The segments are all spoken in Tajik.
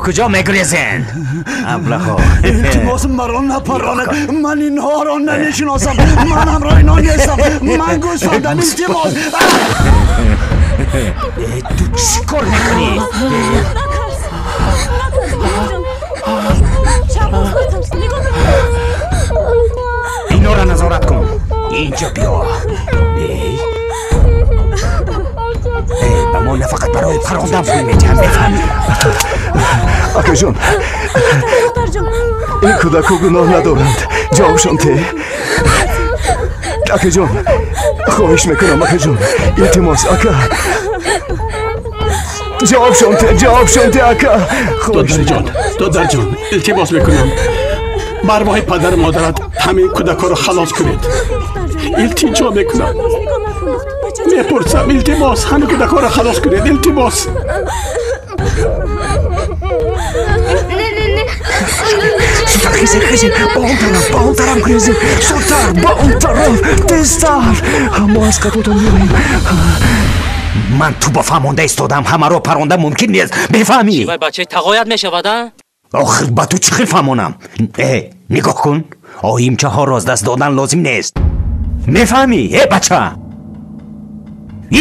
Куҷо мегурезен? Аблаҳо. Илтимос, маро напаронед. Ман инҳоро намешиносам. Ман ҳамроҳи инҳо нестам. Ман гӯсфандам. Илтимос. Ту чӣ кор мекунӣ? Инора назорат кун. Инҷо биё. Ба мо нафақат барои парондан пул медиҳанд, мефаҳмӣ? Акаҷон, ин кӯдакҳо гуноҳ надоранд. Ҷавобшон те. Акаҷон, хоҳиш мекунам, акаҷон, илтимос, ака. Ҷавобшон те, ҷавобшон те, ака. Додарҷон, додарҷон, илтимос мекунам. Ба арвоҳи падару модарат ҳамин кӯдакҳоро халос кунед. Илтиҷо мекунам. Мепурсам, илтимос, ҳамин кӯдакҳоро халос кунед, илтимос. Зудтар хезед, хезед, ба он тараф, ба он тараф хезед. Зудтар, ба он тараф, тезтар. Мо аз қатотон меоем. Ман ту ба фаҳмонда истодам, ҳамаро паронда мумкин нест, мефаҳмӣ? Вай бачаи тағоят мешавад, а? Охир ба ту чӣ хел фаҳмонам? Э, нигоҳ кун, оимчаҳоро аз даст додан лозим нест. Мефаҳмӣ, э бача?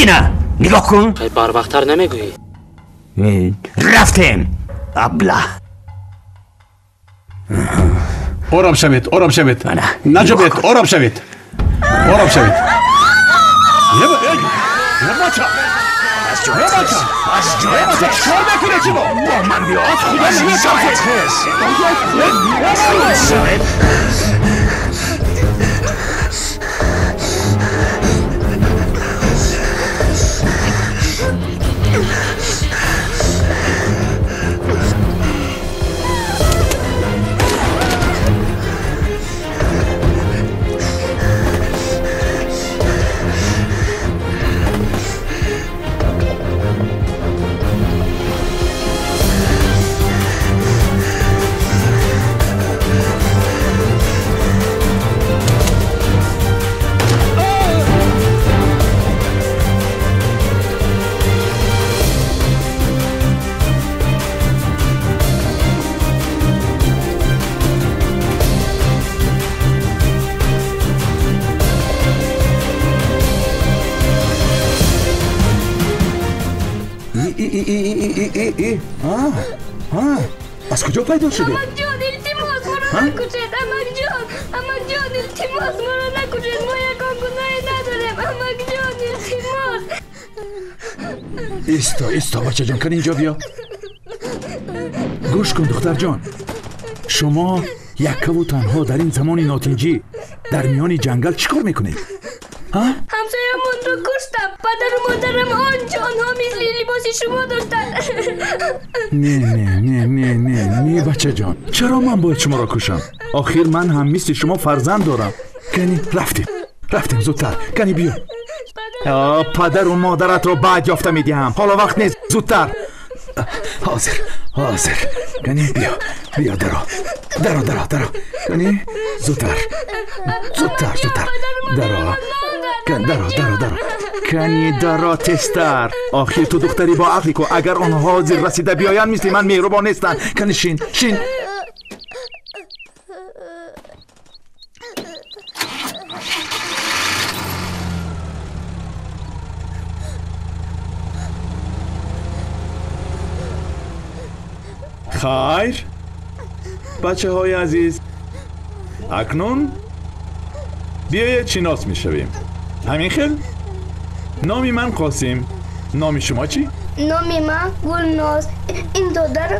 Ина, нигоҳ кун. Хай барвақттар намегӯӣ? Рафтем, аблаҳ. Ором шавед, ором шавед. Наҷобед, ором шавед. Ором шавед. Бача! Бача! Бача, чӣ кор мекунед шумо? Бо ман биё. Аз худо наметарсед. Аз куҷо пайдо шудед? Амакҷон, илтимос, моро накушед. Амакҷон, амакҷон, илтимос, моро накушед. Мо ягон гуноҳе надорем. Амакҷон, илтимос. Исто, исто, бачаҷон, кан инҷо биё. Гӯш кун, духтарҷон. Шумо яккаву танҳо дар ин замони нотинҷӣ дар миёни ҷангал чӣ кор мекунед? Ҳамсоямонро куштам. Падару модарам онҷо, онҳо мисли либоси шумо доштанд. Не, не, не, не, не, не, бачаҷон, чаро ман бояд шуморо кушам? Охир ман ҳам мисли шумо фарзанд дорам. Кани рафтем, рафтем зудтар. Кани биё. Падару модаратро баъд ёфта медиҳам. Ҳоло вақт нест, зудтар. Ҳозир, ҳозир. Кани биё, биё, даро, даро, даро, даро. Кани зудтар, зудтар, зудтар, даро. Даро, даро, даро. Кани даро, тезтар. Охир ту духтари бо ақлӣ ку. Агар онҳо ҳозир расида биёянд, мисли ман меҳрубон нестанд. Кани шин, шин. Хайр, бачаҳои азиз, акнун биёед шинос мешавем. Ҳамин хел? Номи ман Қосим. Номи шумо чӣ? Номи ман Гулноз. Ин додар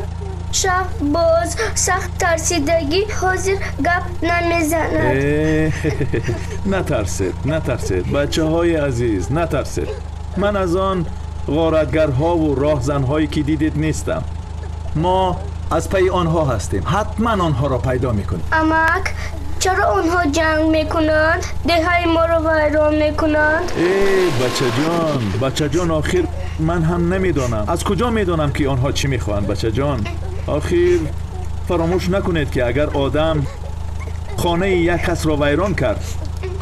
шаҳбоз сахт тарсидагӣ ҳозир гап намезанад. Натарсед, натарсед, бачаҳои азиз, натарсед. Ман аз он ғоратгарҳову роҳзанҳое ки дидед нестам. Мо аз пайи онҳо ҳастем. Ҳатман онҳоро пайдо мекунем. Амак, чаро онҳо ҷанг мекунанд? Деҳаи моро вайрон мекунанд? Э, бачаҷон, бачаҷон, охир ман ҳам намедонам. Аз куҷо медонам ки онҳо чӣ мехоҳанд, бачаҷон? Охир фаромӯш накунед ки агар одам хонаи як касро вайрон кард,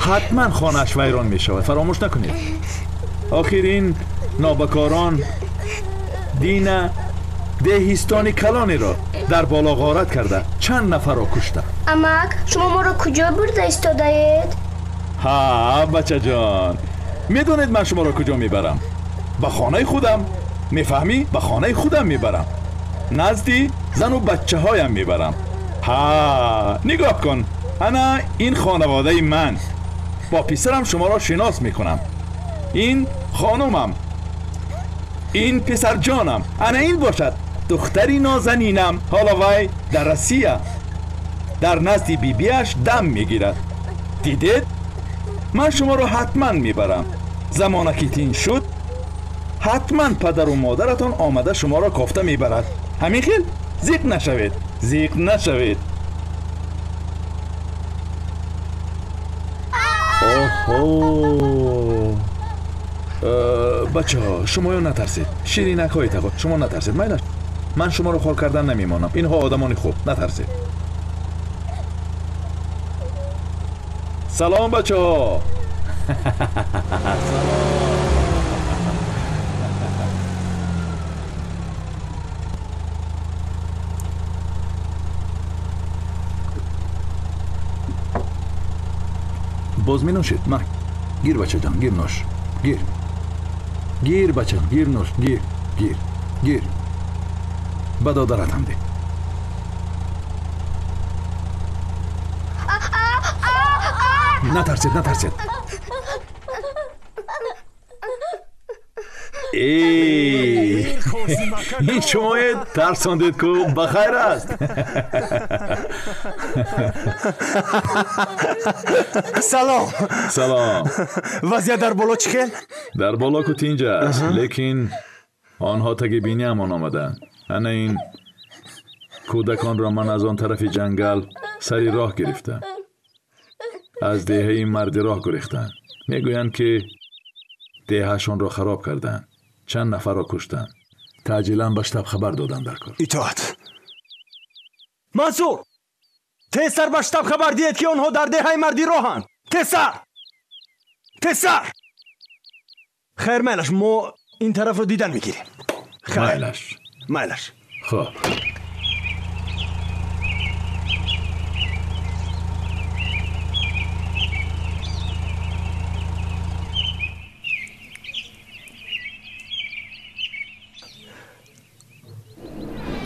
ҳатман хонааш вайрон мешавад. Фаромӯш накунед. Охир ин нобакорон дина Деҳистони калонеро дар боло ғорат карда чанд нафарро кушта. Амак, шумо моро куҷо бурда истодаед? Ҳа, бачаҷон, медонед ман шуморо куҷо мебарам? Ба хонаи худам. Мефаҳмӣ? Ба хонаи худам мебарам. Назди зану бачаҳоям мебарам. Ҳа, нигоҳ кун, ана ин хонаводаи ман. Бо писарам шуморо шинос мекунам. Ин хонумам, ин писарҷонам, ана ин бошад духтари нозанинам. Ҳоло вай дар Россия дар назди бибиаш дам мегирад. Дидед? Ман шуморо ҳатман мебарам. Замона ки тинҷ шуд, ҳатман падару модаратон омада шуморо кофта мебарад. Ҳамин хел? Зиқ нашавед, зиқ нашавед. Оҳо, бачаҳо, шумоё натарсед. Ширинакҳои тағо, шумо натарсед. Майлаш, ман шуморо хор кардан намемонам. Инҳо одамони хуб, натарсед. Салом, бачаҳо. Боз меношед? Ман гир, бачаҷон, гир, нош, гир, гир, бачаҷон, гир, нош, гир, гир, гир. Ба додаратам деҳ. Натарсед, натарсед. Ин шумоед тарсондед ку, ба хайр аст. Салом. Салом. Вазъият дар боло чӣ хел? Дар боло ку тинҷ аст, лекин онҳо таги биниамон омаданд. Ана ин кӯдаконро ман аз он тарафи ҷангал сари роҳ гирифтам. Аз деҳаи марди роҳ гурехтанд. Мегӯянд ки деҳашонро хароб карданд, чанд нафарро куштанд. Таъҷилан ба штаб хабар доданд дар кор. Итоат. Мансур, тезтар ба штаб хабар диҳед, ки онҳо дар деҳаи марди роҳанд. Тезтар, тезтар. Хайр, майлаш, мо ин тарафро дидан мегирем. Майлаш, майлаш. Хуб.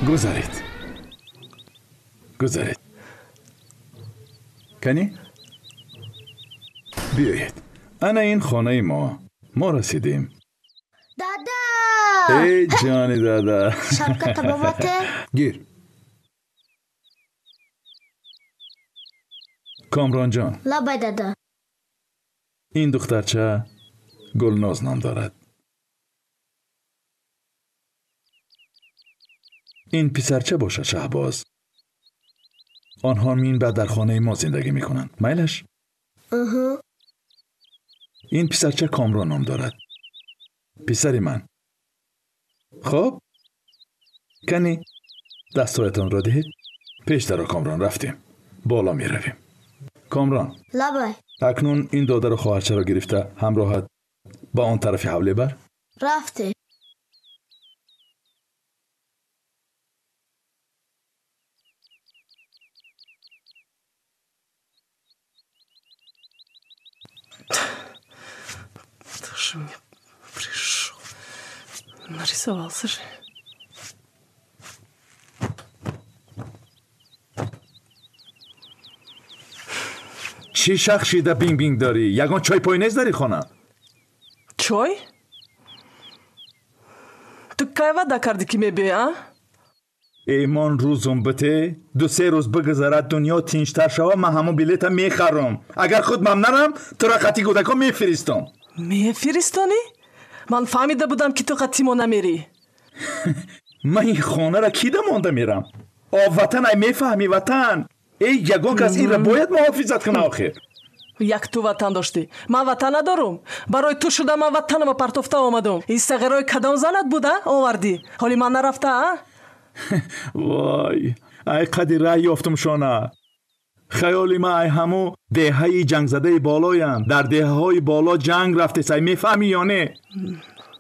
Гузаред, гузаред. Кани, биёед. Ана ин хонаи мо. Мо расидем. Дада! Эй, ҷони дада! Шапката бобате? Гир. Комронҷон. Лабай, дада. Ин духтарча Гулноз ном дорад. Ин писарча бошад Шаҳбоз. Онҳо минбаъд дар хонаи мо зиндагӣ мекунанд. Майлаш? Ин писарча Комрон ном дорад. Писари ман. Хуб, кани дастҳоятонро диҳед. Пештаро Комрон рафтем. Боло меравем. Комрон. Лабай. Акнун ин додару хоҳарчаро гирифта ҳамроҳат ба он тарафи ҳавле бар. Рафтем. Кто же мне пришел? Нарисовался же. Чӣ шах шида бинг-бинг дорӣ? Ягон чой пойнез дари хона? Чой? Ту кай ваъда кардӣ, ки мебиёй, а? Эймон рӯзум бите, ду-се рӯз бигузарад, дунё тинҷтар шава, ман ҳамон билета мехарам. Агар худ мам нарам, туро қати кӯдакон мефиристом. Мефиристонӣ? Ман фаҳмида будам, ки ту қати мо намерӣ. Ман ин хонара кида монда мерам? О, ватан, ай мефаҳмӣ, ватан. Эй, ягон кас инра бояд муҳофизат кунад охир. Як ту ватан доштӣ, ман ватан надорум. Барои ту шуда ман ватанама партофта омадум. Ин сағирои кадом занат буд, а? Овардӣ. Ҳоли ман нарафта, а? Вой, ай қади раҳ ёфтум шона. Хаёли ман ай ҳаму деҳаи ҷангзадаи болоям. Дар деҳаҳои боло ҷанг рафтес, ай мефаҳмӣ ё не?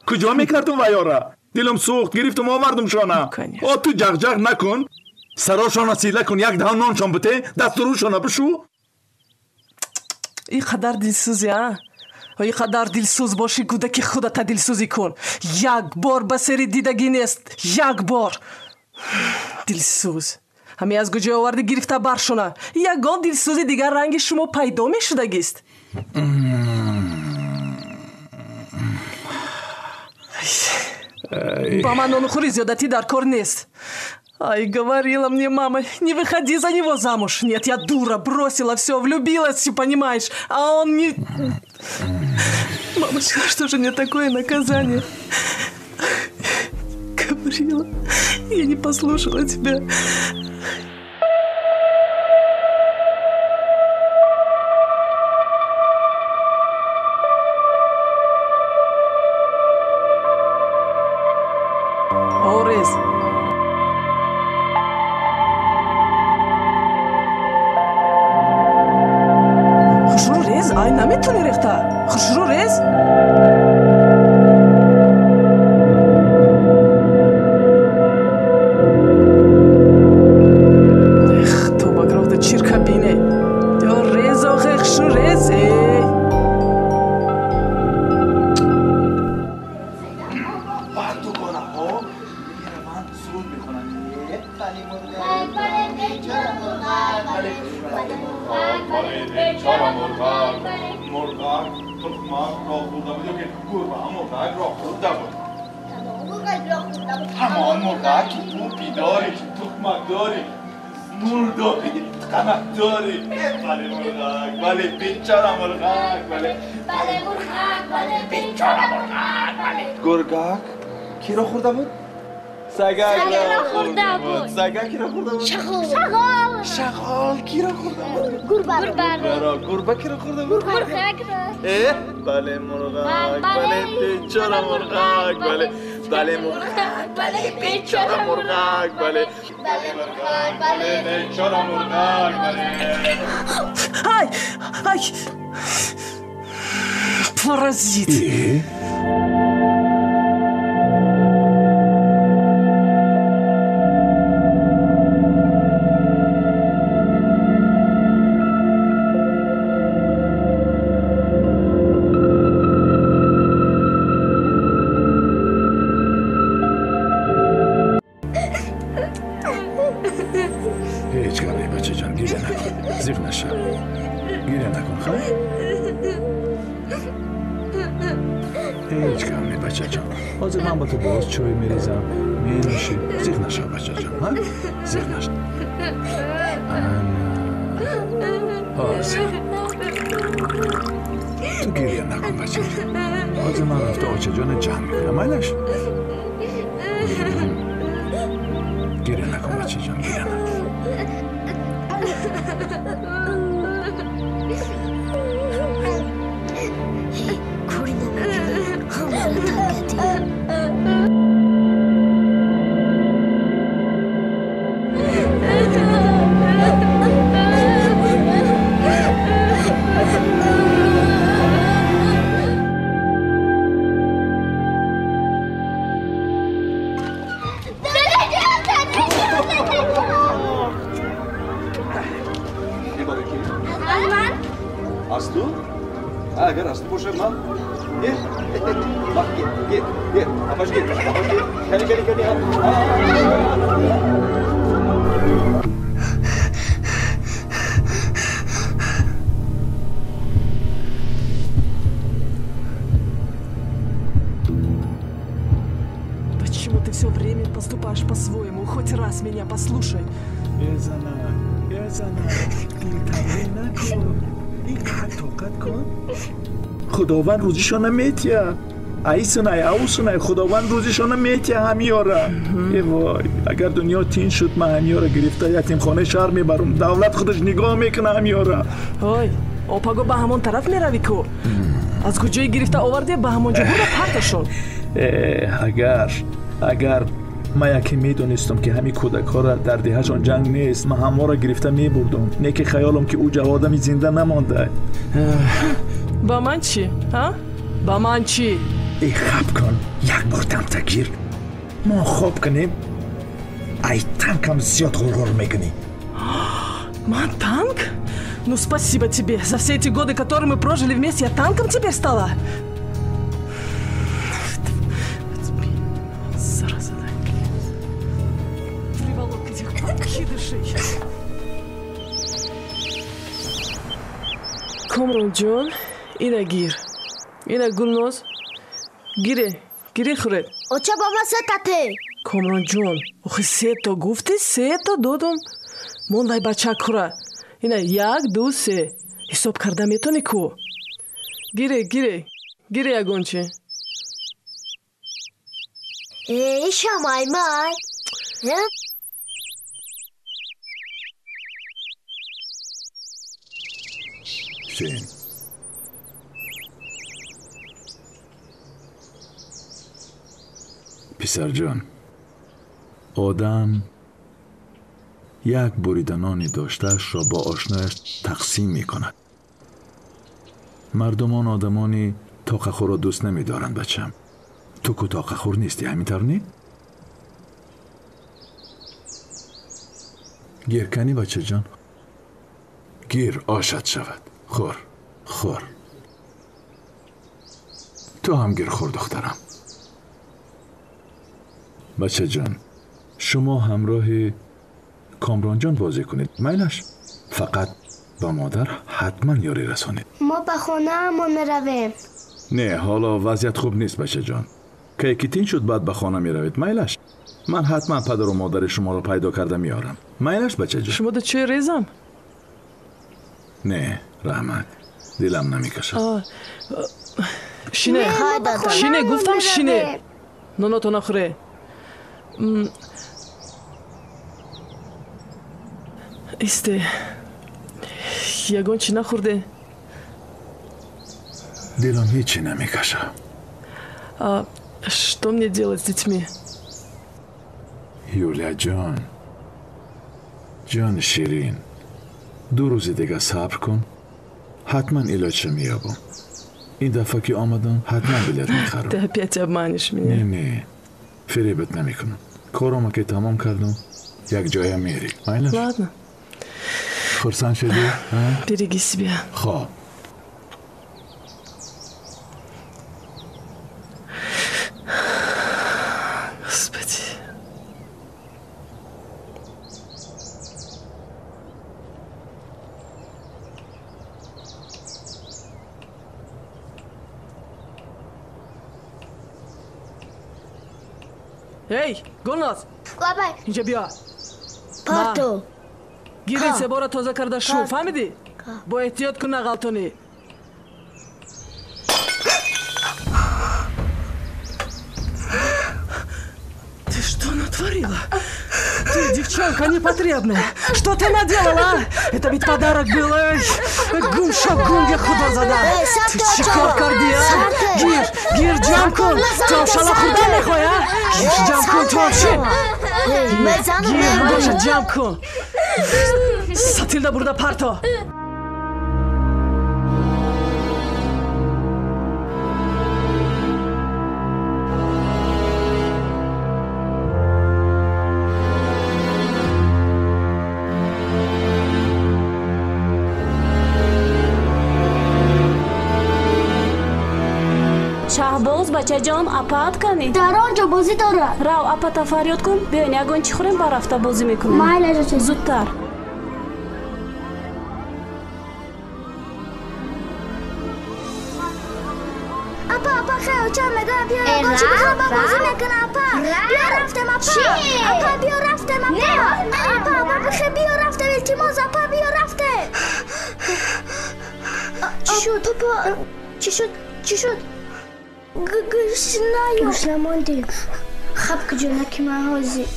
Куҷо мекардум ваёра? Дилам сӯхт, гирифтам овардамшона. О, ту ҷағ-ҷағ накун. Сарошона сила кун, як даҳон ноншон бите, дасту рӯшона бишу. Ин қадар дилсӯзӣ, а? Ин қадар дилсӯз бошӣ, кӯдаки худата дилсӯзӣ кун. Як бор ба сери дидагӣ нест, як бор. Дилсӯз. Ҳами аз куҷо оварди гирифта баршона. Ягон дилсӯзи дигар ранги шумо пайдо мешудагист. Ба ман нонухӯри зиёдатӣ дар кор нест. Ай, говорила мне мама, не выходи за него замуж. Нет, я дура, бросила все, влюбилась, понимаешь. А он не... Мамочка, что же мне такое наказание? Говорила, я не послушала тебя. Орез. Хушрӯ рез? Ай, наметавонӣ рехта. Хушрӯ рез? Эх, тоба грохта чирка бине. Рез, охе, хушрӯ рез, эй. همان مرغک که توپی داری، که تخمک داری، مور داری، قمک داری. بله مرغک، بله بیچاره مرغک، بله بله مرغک، بله بیچاره مرغک، بله. گرگک کی را خورده بود؟ سگک را خورده بود. سگک کی را خورده بود؟ شغال. شغال. شغال کی را خورده بود؟ گربه را. گربه کی را خورده بود؟ مرغک را. بله مرغک، بله بیچاره مرغک، بله بله مرغک، بله بیچاره مرغک، بله بله مرغک، بله بیچاره مرغک، بله. Ай, ай, паразит. ҳеҷ гап не, бачаҷон, гиря накун, зиқ наша, гиря накун, хай? Ҳеҷ гап не, бачаҷон, ҳозир ман ба ту боз чой мерезам, менӯшӣ. Зиқ наша, бачаҷон, ҳа? Зиқ наша. Ҳозир ту гиря накун, бачаҷон, ҳозир ман рафта очаҷона ҷамъ мекунам, майлаш? Гиря накун, бачаҷон, гиря накун. Кори намекунӣ, ҳамаро танг кардӣ. Аз ту? Агар аз ту бошад, ман гир, гир, апаш гир, апаш гир, кани, кани, кани. Почему ты все время поступаешь по-своему? Хоть раз меня послушай. Худованд рӯзишона метия. Айсунай, аусунай, худованд рӯзишона метия ҳамиёра. Э вой, агар дунё тин шуд, ман ҳамиёра гирифта ятимхонаи шаҳр мебарам. Давлат худаш нигоҳ мекуна ҳамиёра. Ой, опаго ба ҳамон тараф меравӣ ку? Аз куҷое гирифта оварде, ба ҳамон ҷо бурда парташон. Агар ман яке медонистам, ки ҳамин кӯдакҳоро дар деҳашон ҷанг нест, ман ҳаморо гирифта мебурдум. Не ки хаёлам, ки ӯ ҷо одами зинда намонда. Ба ман чӣ? Ба ман чӣ? Э, хаб кун, як бор дамта гир. Мо хоб кунем, ай танкам зиёд ғурғур мекунӣ. Ман танк? Ну, спасибо тебе. За все эти годы, которые мы прожили вместе, я танком теперь стала? Зараза, приволок этих подкидышей. Комронҷон, ина гир. Ина Гулноз. Гире, гире хӯред. Оча ба ма се тате. Комронҷон, охи сето гуфти, сето додум. Мондай бача кура. Ина 1, 2, 3. Ҳисоб карда метонӣ ку? Гире, гире, гире ягончи. Э, ишамай май. Шин. Писарҷон, одам як бурида нони доштаашро бо ошнояш тақсим мекунад. Мардумон одамони тоқахӯрро дӯст намедоранд, бачам. Ту ку тоқахӯр нестӣ, ҳамин тавр не? Гир кани, бачаҷон. Гир, ошат шавад. Хӯр, хӯр. Ту ҳам гир хӯр, духтарам. Бачаҷон, шумо ҳамроҳи Комронҷон бозӣ кунед, майлаш? Фақат ба модар ҳатман ёрӣ расонед. Мо ба хонаамон меравем. Не, ҳоло вазъият хуб нест, бачаҷон. Кай ки тинч шуд, баъд ба хона меравед, майлаш? Ман ҳатман падару модари шуморо пайдо карда меорам. Майлаш, бачаҷон? Шумо да чой резам? Не, раҳмат. Дилам намекашад. Шине, шине, гуфтам шине. Нонато нахӯре. Исте, ягон чӣ нахӯрде? Дилам ҳечи намекаша. А что мне делать с детьми? Юлияҷон, ҷони ширин, 2 рӯзи дига сабр кун, ҳатман илоҷша меёбам. Ин дафъа ки омадам, ҳатман билет мехарам. Ты опять обманешь меня. Не, не, фиребат намекунам. Корома ки тамом кардам, як ҷоя мерӣ. Майлаш? Ладно. Хурсанд шудӣ? Береги себя. Хоб. Господи. Эй, Гулноз! Лабай! Инҷа биё. Парто. Гири себора тоза карда шу, фаҳмидӣ? Бо эҳтиёт кун, нағалтонӣ. Ты что натворила? Ты, девчонка непотребная! Что ты наделала, а? Это ведь подарок был! Гумшо гунге худозада! Ты чикор карди, а? Гир, гир, ҷам кун! Ту шала хурда мехоҳӣ, а? Гир, ҷам кун, ту шин! Гир, боша, ҷам кун! Сатилда бурда парто! Шаҳбоз, бачаҷон, апаат кани? Дар он ҷо бозӣ дорад. Рав, апата фарёд кун, биён ягон чӣ хӯрем, барафта бозӣ мекунем. Майлаш, оча. Зудтар. Апа, апа, хел, оча мегӯяд, биё ягон чӣ бихӯрем, ба бозӣ мекунам, апа. Биё рафтем, апа. Апа, биё рафтем, апа. Апа, апа, бихе, биё рафтем, илтимос, апа, биё рафтем. Чӣ шуд, апа? Чӣ шуд? Чӣ шуд? Гушнаю. Гушна мондӣ. Хаб куҷо наки ман ҳозир.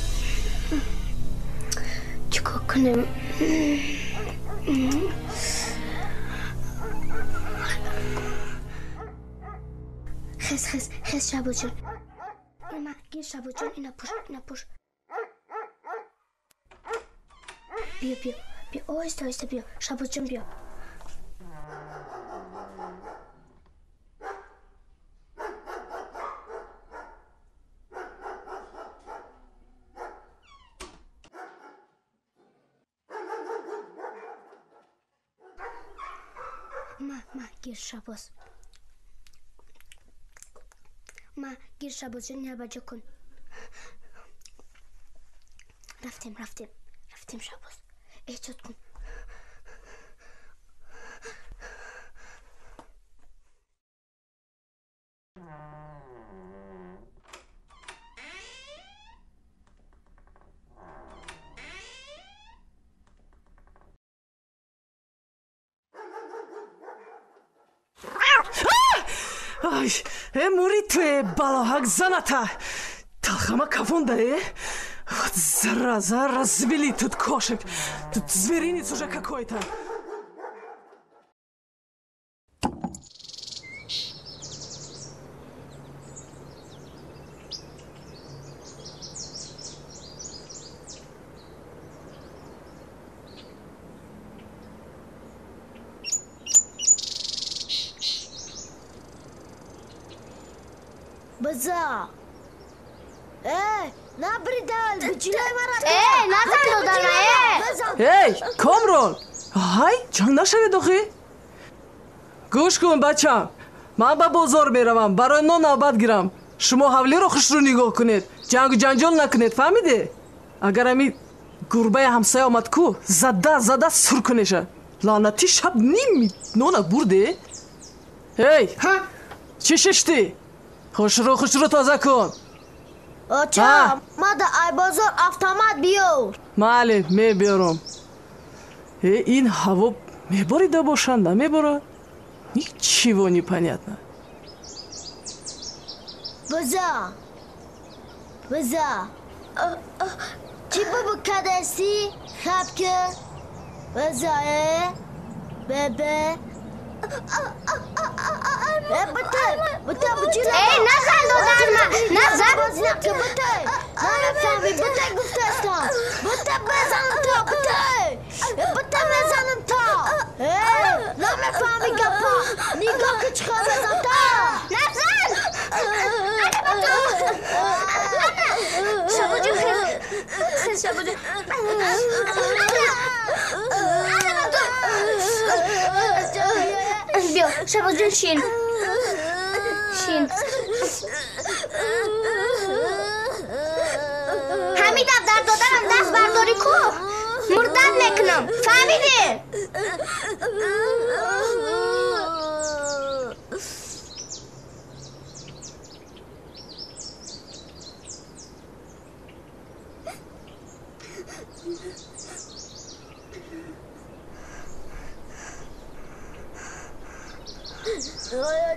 Чӣ кор кунем? Хез, хез, хез, Шабоҷон. Гир, Шабоҷон, ина пуш, ина пуш. Биё, биё, биё, оҳиста, оҳиста биё. Шабоҷон, биё. Ма, гир Шабоз. Ма, гир Шабоз, ҷон баҷо кун. Рафтем, рафтем. Рафтем Шабоз. Эҳтиёт кун. Ай, мури ту, балоҳак заната! Талхама кафонда, э? Вот зараза, развели тут кошек. Тут зверинец уже какой-то. Биза! Э, набридал, биҷилай мара! Э, назан додана, э! Эй, Комрон! Ҳай, ҷанг нашавед охи? Гӯш кун, бачам. Ман ба бозор меравам, барои нон навбат гирам. Шумо ҳавлиро хушрӯ нигоҳ кунед, ҷангу ҷанҷол накунед, фаҳмиде? Агар ами гурбаи ҳамсоя омад ку, зада зада сур кунеша. Лаънатӣ шаб ними нона бурде? Эй, чӣ шиштӣ? Хушрӯ хушрӯ тоза кун. Оча, ма да ай бозор автомат биёр. Майли, мебиёрам. Э, ин ҳаво меборида бошанд, намеборад? Ничего не понятно. Биза! Биза! Чӣ бубу кадасӣ? Хаб ки? Биза, э? Бебе? Э, бите! Бите, биҷила! Э, назан додарма! Назан! Бите! Намефаҳмӣ, бите гуфтастам! Бите мезанам то, бите! Бите мезанам то! Э, намефаҳмӣ гапа! Нигоҳ ки чӣ хел мезанам то! Назан! Ана ба ту! Ана! Шабоҷон, хез! Хез, Шабоҷон! Ана! Ана ба ту! Биё, Шабоҷон, шин! Шин! Ҳамин даф дар додарам даст бардорӣ ку, мурдат мекунам, фаҳмидӣ?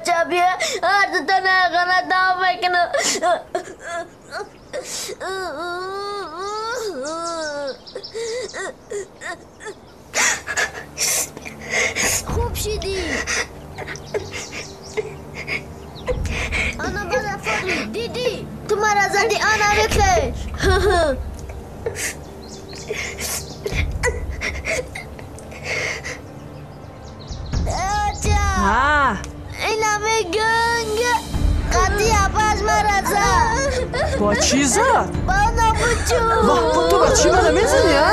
Чабия, ҳар дута нағана дав мекунам. Хуб шидӣ. Ана бадафори, дидӣ? Ту мара задӣ, ана бикеш. Оча! А, Инами гунг қатъи апаш мара зад. Бо чӣ зад? Ба набучу. Ваҳ, ту ба чӣ мана мезанӣ, а?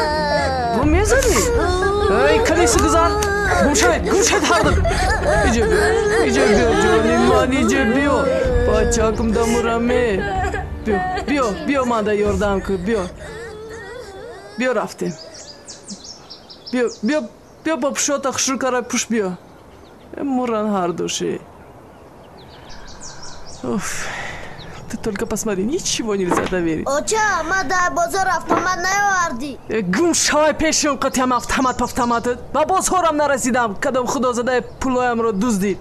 Бо мезанӣ? Эй, калиси гузар! Гум шавед, гум шавед ҳарду! Иҷа биё, иҷа биё, ҷони ман, иҷа биё! Бачакум дамураме! Биё, биё, биё манда ёрдам кун, биё. Биё рафтем. Биё, биё, биё бо пушота хушрӯ кара пуш биё. Муран ҳардуши. Уф, ты только посмотри, ничего нельзя доверить. Оча, ма дар бозор автомат наёвардӣ. Гум шавай пеши он қатиам автомат павтоматат. Ба бозорам нарасидам, кадом худозадаи пулоямро дуздид.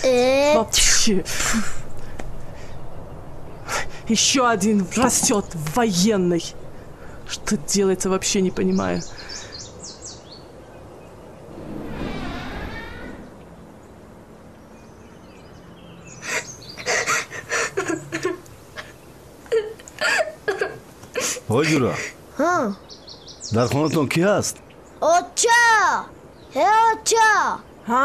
Э, Вообще. Еще один растет военный. Что делается, вообще не понимаю. Ҳой ҷура, ҳа, дар хонатон кӣ ҳаст? Оча! Э, оча! А,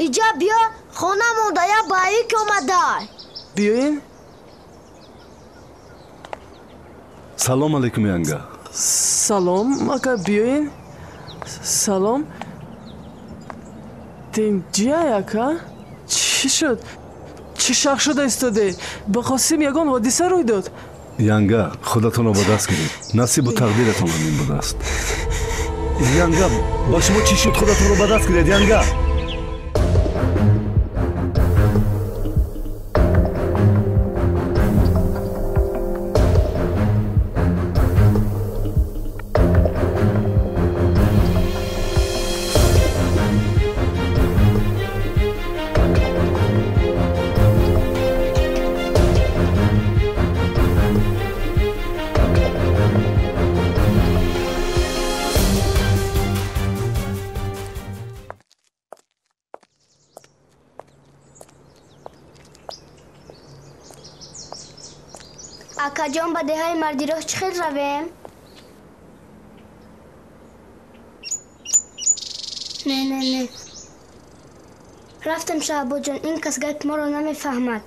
Иҷа биё, хона монда як байик омадай. Биёин. Салом алейкум, янга. Салом, ака, биёин. Салом. Тинҷия яка? Чӣ шуд? Чӣ шах шуда истоде? Ба Қосим ягон ҳодиса рӯй дод? Янга, худатонро ба даст гиред. Насибу тақдиратон ҳамин будааст. Янга, ба шумо чӣ шуд? Худатонро ба даст гиред, Янга. Акаҷон, ба деҳаи мардироҳ чӣ хел равем? Не, не, не. Рафтем, Шаҳбоҷон, ин кас гапи моро намефаҳмад.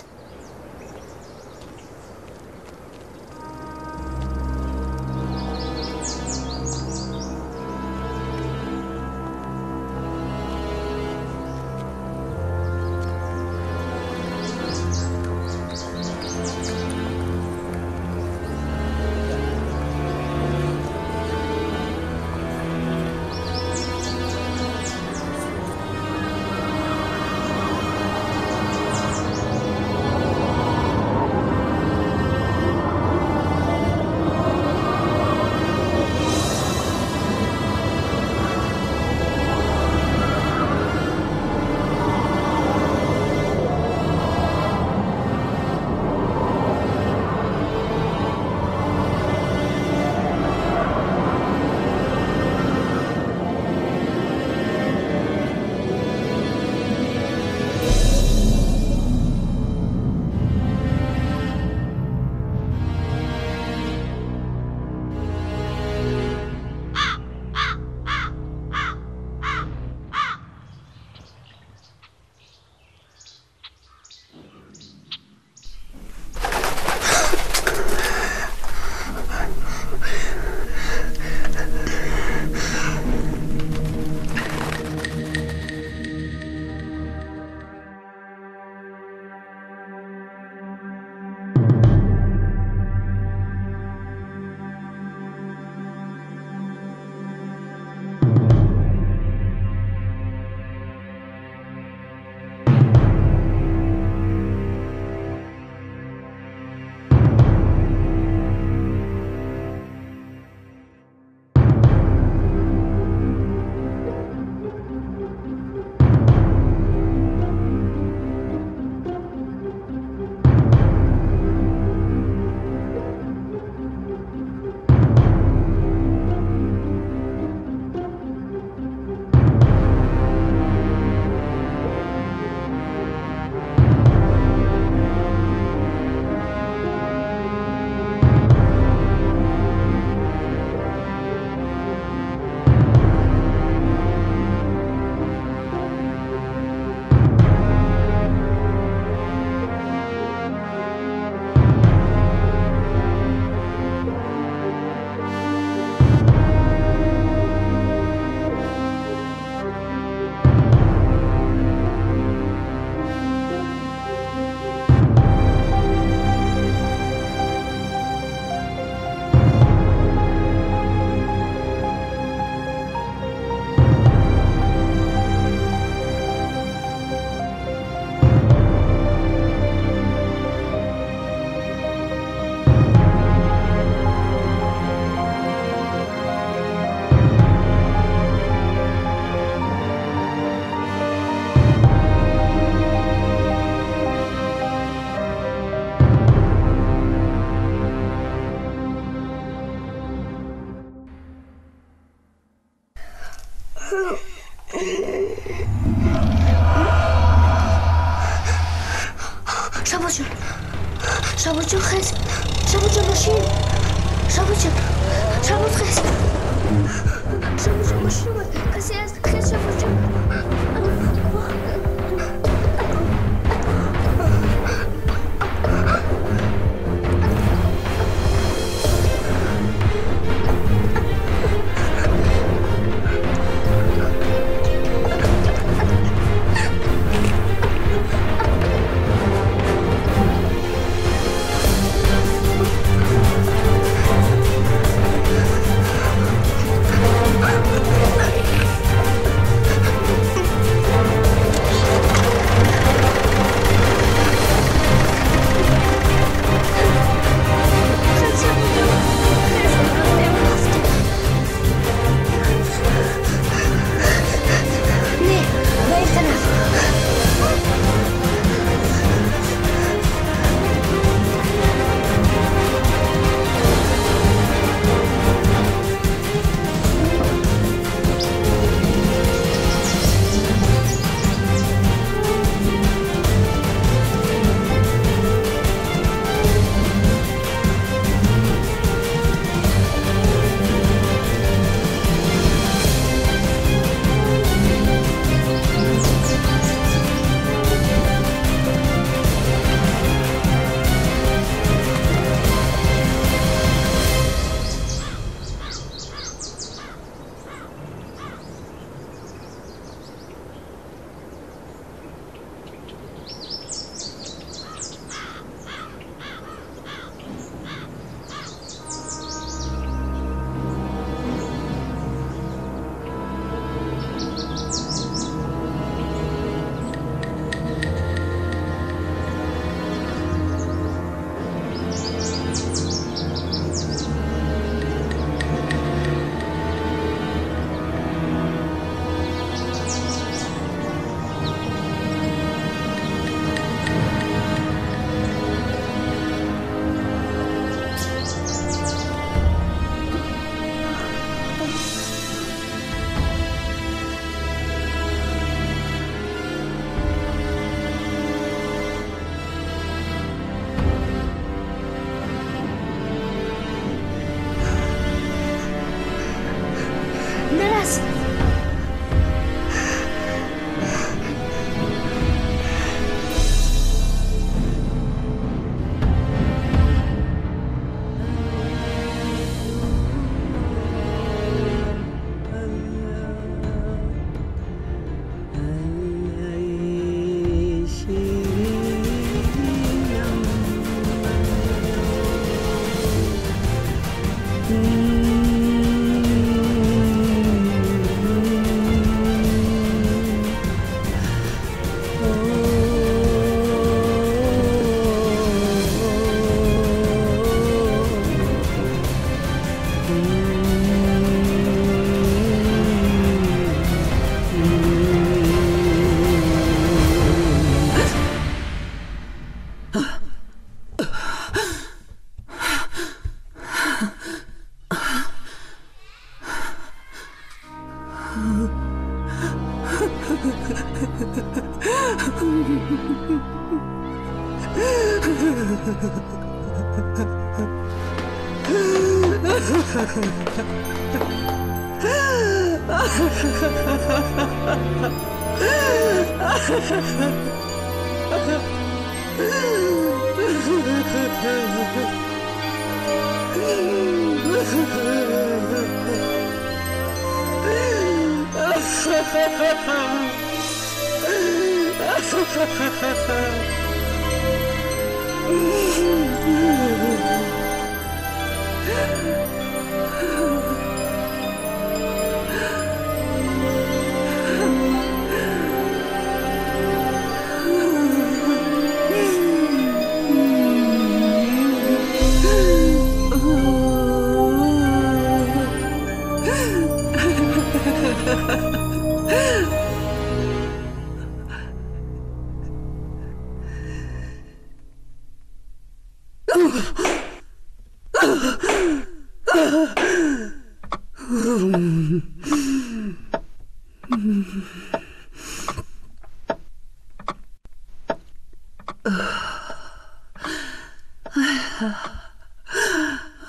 Шабоҷон, Шабоҷон, хез. Шабоҷон, мошин. Шабоҷон, Шабоҷ, хез. Шабоҷон, мошин омад. Касе аст? Хез, Шабоҷон.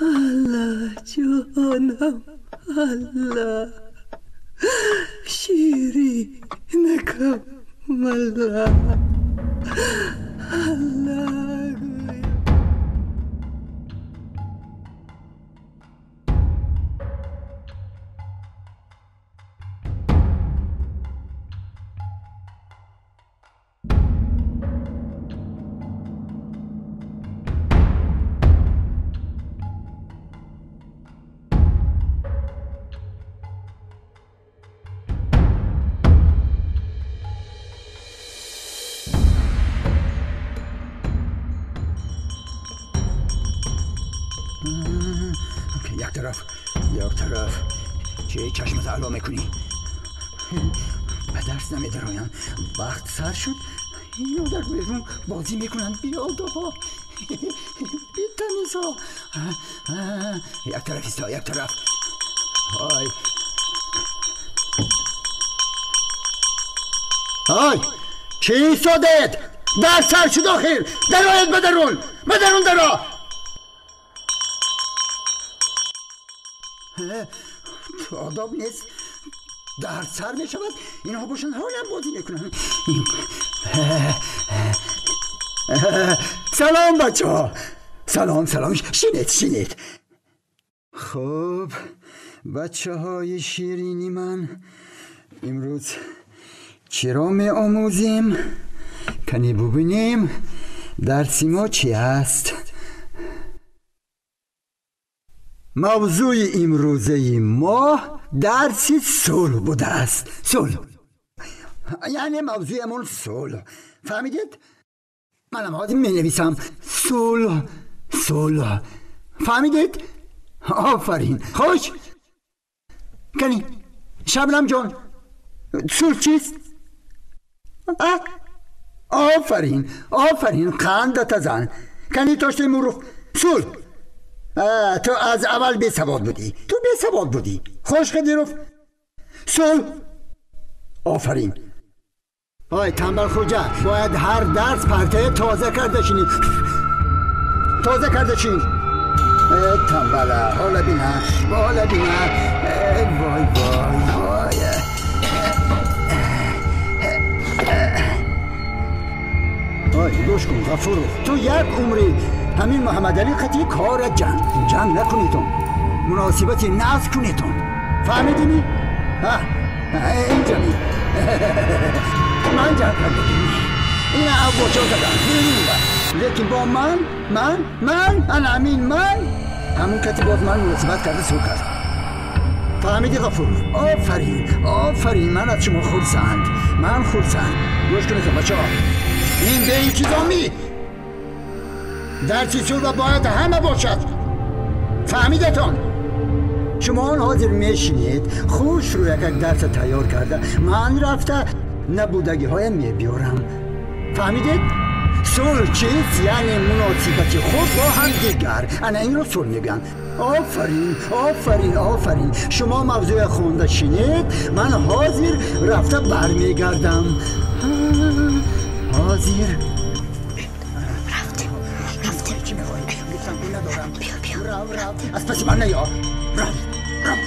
الله جانم الله شیرینکم الله الله. یک طرف چه چشمت علا میکنی؟ به درس نمیدرایم. وقت سر شد، اینا در بیرون بازی میکنن. بیادابا بیتمیزا. یک طرف ایستا، یک طرف. های های چی ایستادید؟ در سر شد آخر. درآید به درون، به درون درا. آداب نیست، در سر می شود. اینها باشن حالا بازی میکنن. سلام بچه ها، سلام سلام. شینید شینید. خب بچه های شیرینی من، امروز چرا می آموزیم؟ کنی ببینیم درسی ما چی هست. موضوع امروزه ما درس صلح بوده است. صلح یعنی موضوعمون صلح. فهمیدید؟ منم حاضر می نویسم صلح صلح. فهمیدید؟ آفرین. خوش کنی شبنم جان، صلح چیست؟ آفرین آفرین، قندت زن. کنی تاشته مروف صلح. تو از اول بی سواد بودی، تو بی سواد بودی. خوش قدیروف صلح. آفرین. آی تنبل خوجه، باید هر درس پرته تازه کرده شینی، تازه کرده شین. تنبله حالا بینه، حالا بینه. وای وای وای. آی گوش کن غفوروف، تو یک عمری همین محمد علی قطعی کار جنگ جنگ نکنیتون، مناسبتی ناز کنیتون. فهمیدی می؟ اینجا می من جنگ کردیم این ابوچا زدن لیکن با من من من انا امین من همون کتی باز من مناسبت کرده سو کرد. فهمیدی غفور؟ آفرین آفرین، من از شما خرسند، من خرسند. گوش کنید بچه ها، این به این چیزا می درسی صلح باید همه باشد. فهمیدتان؟ شما آن حاضر میشینید خوش رو یک درس تیار کرده، من رفته نبودگی های میبیارم. فهمیدید؟ صلح چیست؟ یعنی مناسبت خود با هم دیگر. انا این رو صلح میگن. آفرین آفرین آفرین. شما موضوع خونده شینید، من حاضر رفته برمیگردم. Ҳозир рафтем, рафтем. Чӣ мехоҳӣ? Гуфтам пул надорам. Биё, биё. Рав, рав. Аз паси ман наё. Рав, рав.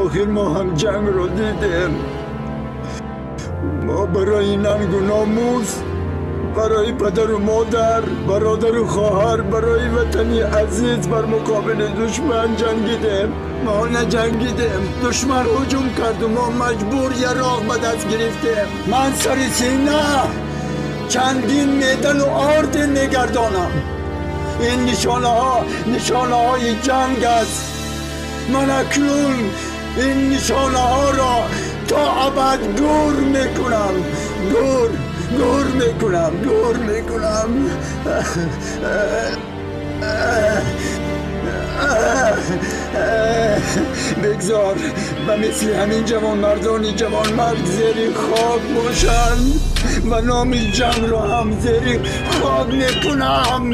Охир мо ҳам ҷангро дидем. Мо барои нангу номус, барои падару модар, бародару хоҳар, барои ватани азиз бар муқобили душман ҷангидем. Мо наҷангидем, душман ҳуҷум карду мо маҷбур яроқ ба даст гирифтем. Ман сари сина чандин медалу орден мегардонам. Ин нишонаҳо нишонаҳои ҷанг аст. Ман акнун ин нишонаҳоро то абад гур мекунам. Гур, гур мекунам, гур мекунам. Бигзор ба мисли ҳамин ҷавонмардони ҷавонмард зери хок бошанд ва номи ҷангро ҳам зери хок мекунам.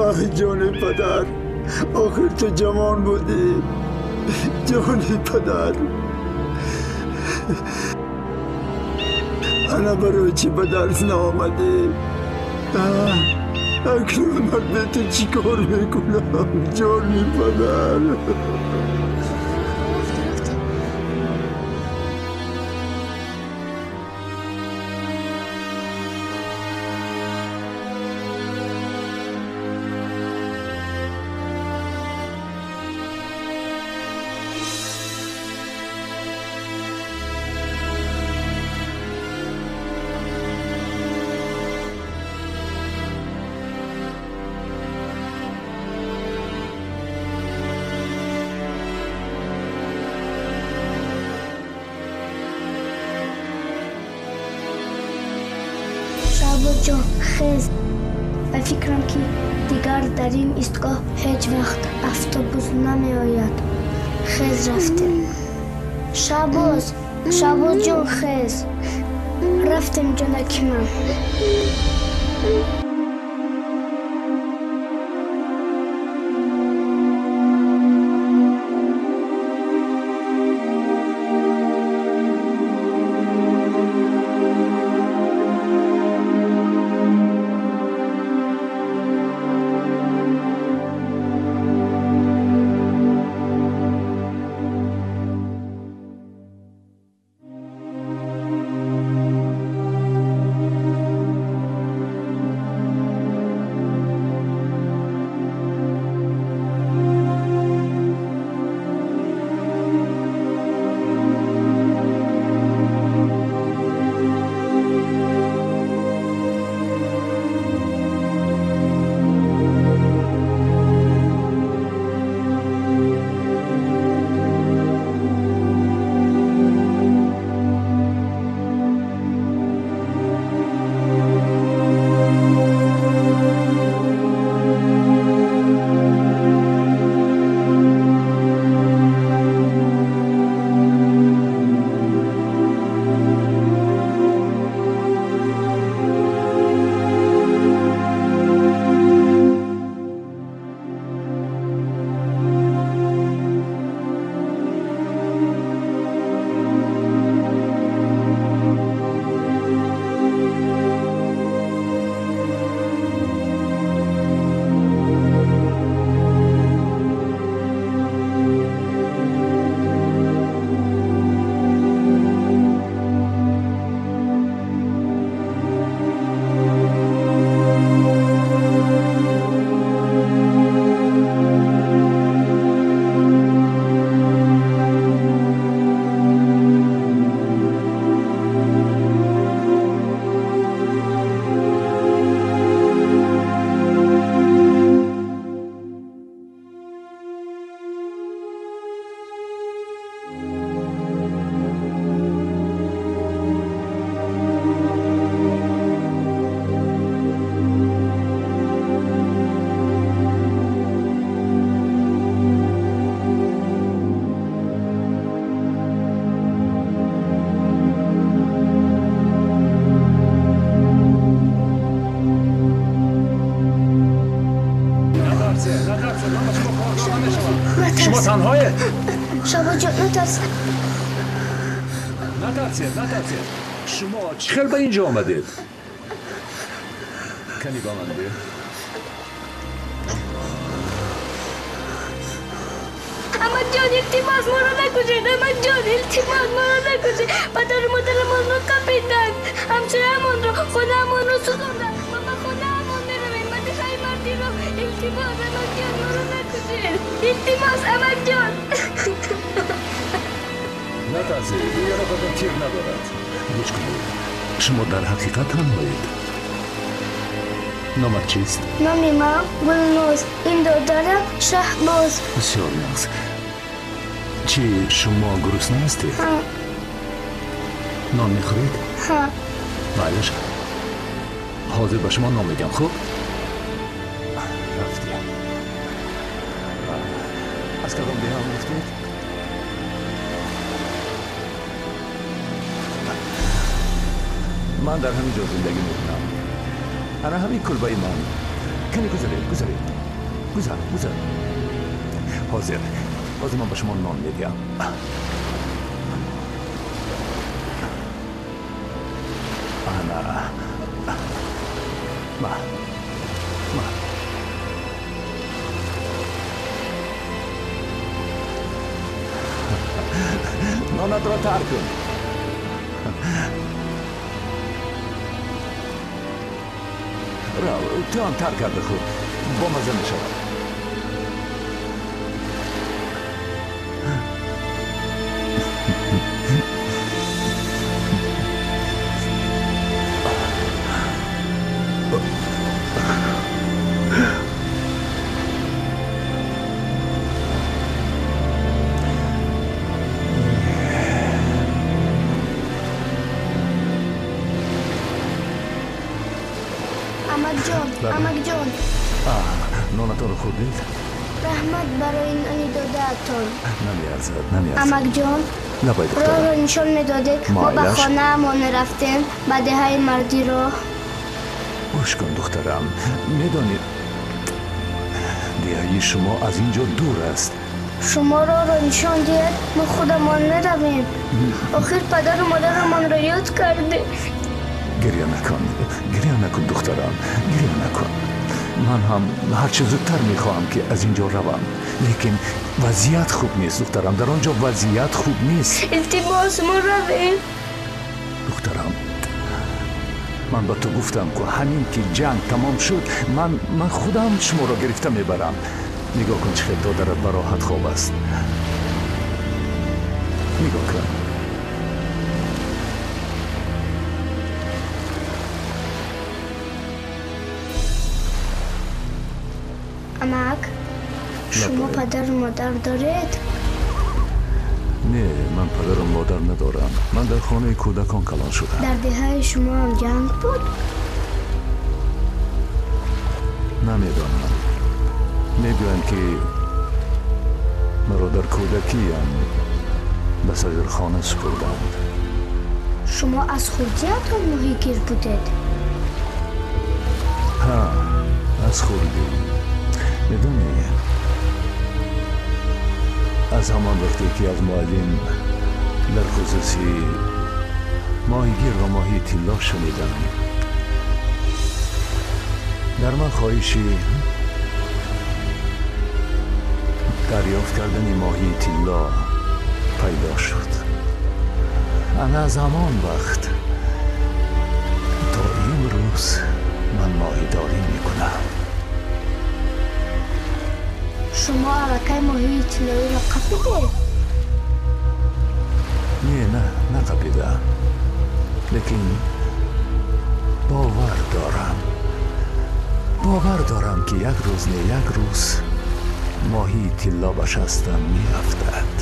Оҳ, ҷони падар, охир ту ҷавон будӣ. Ҷони падар, ана барои чӣ ба дарс наомадӣ? Акнун ман бе ту чӣ кор мекунам, ҷони падар? Шаҳбозҷон, хез. Ба фикрам, ки дигар дар ин истгоҳ ҳеҷ вақт автобус намеояд. Хез, рафтем. Шаҳбоз, Шаҳбозҷон, хез. Рафтем, ҷонаки ман. Амакҷон, натарс. Натарсед, натарсед. Шумо чӣ хел ба инҷо омадед? Кани ба ман бе. Амакҷон, илтимос, моро накушед. Амакҷон, илтимос, моро накушед. Падару модарамонро қапиданд. Ҳамсояамонро, хонаамонро сӯзонданд. Мо ба хонаамон меравем. Ба деҳаи мардиро. Илтимос, амакҷон, моро накушед. Илтимос, амакҷон. Натарсед, ин яроқатон тир надорад. Гӯш кунед, шумо дар ҳақиқат танҳоед. Номат чист? Номи ман Гулноз, ин додарам Шаҳбоз. Бисёр нағз. Чӣ, шумо гурусна ҳастед? Ҳа. Нон мехӯред? Ҳа. Майлаш, ҳозир ба шумо нон медиҳам, хуб? Рафтем. Аз кадом деҳа гуфтед? Ман дар ҳамин ҷо зиндагӣ мекунам. Ана ҳамин кулбаи ман. Кане гузаред, гузаред. Гузар, гузар. Ҳозир, ҳозир ман ба шумо нон медиҳам. Ана. Ма. Ма. Нонатро тар кун. Рав, ту ҳам тар карда хӯр. Бомазза мешавад. Амакҷон, амакҷон. Нонатонро хӯрдед? Раҳмат барои нони додаатон. Намеарзад, намеарзад. Амакҷон, лабай духтарам. Роҳро нишон медодед. Мо ба хонаамон рафтем, ба деҳаи мардиро. Гӯш кун, духтарам, медонӣ деҳаи шумо аз ин ҷо дур аст. Шумо роҳро нишон диҳед, мо худамон меравем. Охир падару модарамонро ёд кардем. Гиря накун, гиря накун, духтарам, гиря накун. Ман ҳам ҳарчи зудтар мехоҳам, ки аз ин ҷо равам, лекин вазъият хуб нест, духтарам. Дар он ҷо вазъият хуб нест. Илтимос, мо равем. Духтарам, ман ба ту гуфтам, ку ҳамин ки ҷанг тамом шуд, ман худам шуморо гирифта мебарам. Нигоҳ кун, чӣ хел додарат ба роҳат хоб аст. Нигоҳ кун. Амак, шумо падару модар доред? Не, ман падару модар надорам. Ман дар хонаи кӯдакон калон шудам. Дар деҳаи шумо ҳам ҷанг буд? Намедонам. Мегӯянд, ки маро дар кӯдакиям ба сагирхона супурданд. Шумо аз хурдиятон моҳигир будед? Ҳа, аз хурдӣ. Медонӣ, аз ҳамон вақте ки аз муаллим дар хусуси моҳигир ва моҳии тилло шунидам, дар ман хоҳиши дарёфт кардани моҳии тилло пайдо шуд. Ана аз ҳамон вақт то имрӯз ман моҳидорӣ мекунам. Шумо аллакай моҳии тиллоиро қапидед? Не, на, нақапидаам. Лекин бовар дорам. Бовар дорам, ки як рӯз не як рӯз моҳии тилло ба шастам меафтад.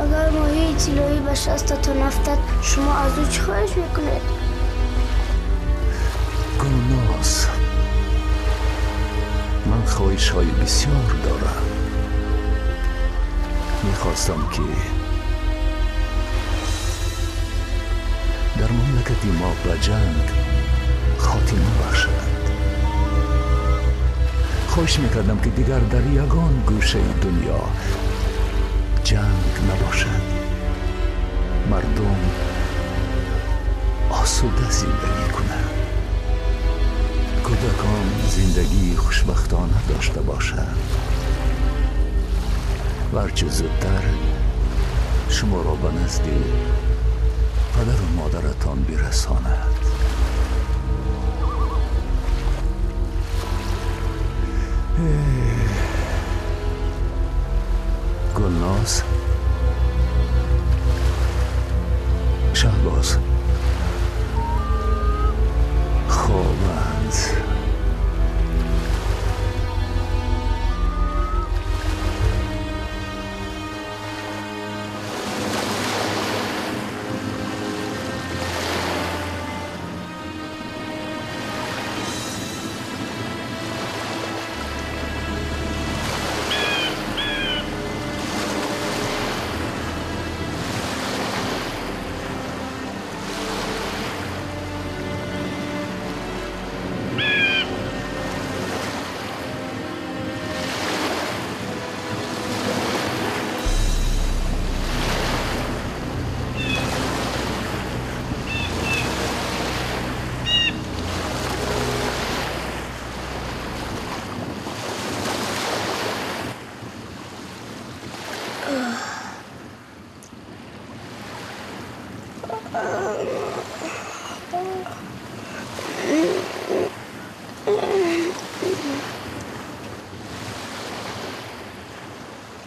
Агар моҳии тиллоӣ ба шастатон афтад, шумо аз ӯ чӣ хоҳиш мекунед? Гулноз, ман хоҳишҳои бисёр дорам. Мехостам, ки дар мамлакати мо ба ҷанг хотима бахшанд. Хоҳиш мекардам, ки дигар дар ягон гӯшаи дунё Ҷанг набошад, мардум осуда зиндагӣ кунанд, кӯдакон зиндагии хушбахтона дошта бошанд. Варчи зудтар шуморо ба назди падару модаратон бирасонад. Гулноз, Шаҳбоз хобанд.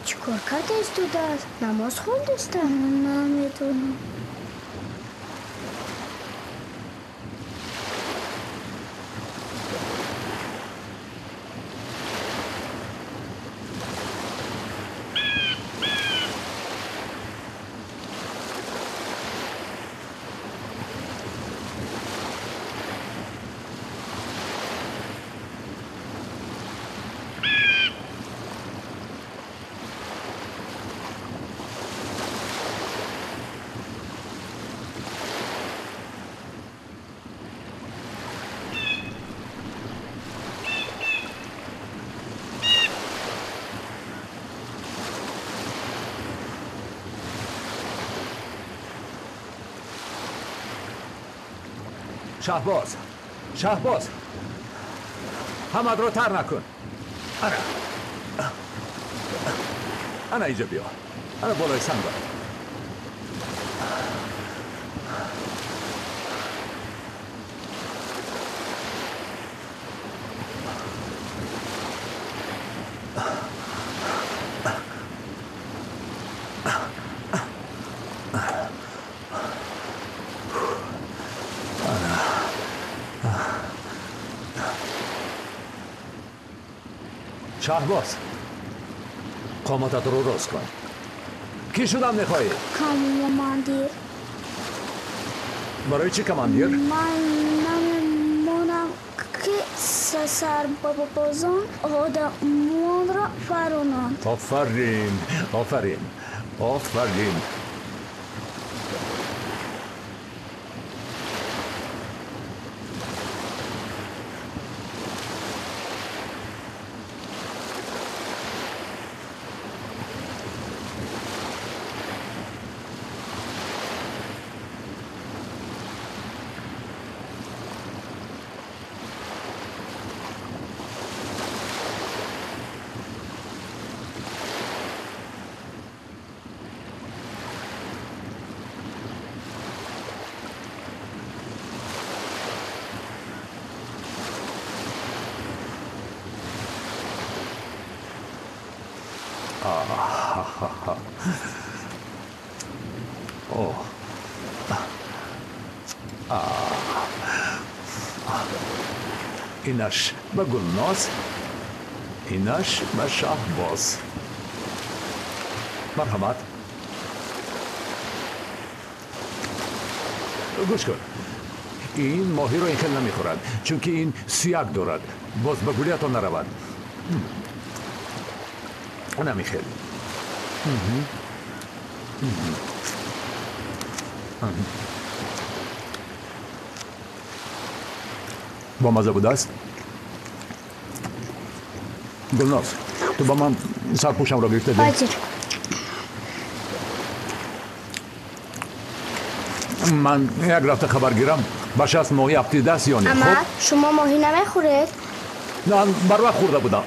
Чикор кардастудааст? Намоз хондастам? Наметонам. Шаҳбоз, Шаҳбоз, ҳамадро тар накун. Ана, ана инҷа биё, ана болои санг. Шаҳбоз, қомататро рост кун. Кӣ шудан мехоҳӣ? Командир. Барои чӣ командир? Ман намемонам, ки сарбозон одамонро фаронанд. Офарин, офарин, офарин. Инаш ба Гулноз, инаш ба Шаҳбоз. Марҳамат. Гӯш кун, ин моҳиро ин хел намехӯрад, чунки ин сӯяк дорад, боз ба гулиятон наравад. Намехел. Бомаза будааст? Гулноз, ту ба ман сарпӯшамро гирифта де. Ҳозир. Ман як рафта хабар гирам, ба 60 моҳӣ афтидааст ё не? Амак, шумо моҳӣ намехӯред? Ман барвақт хӯрда будам.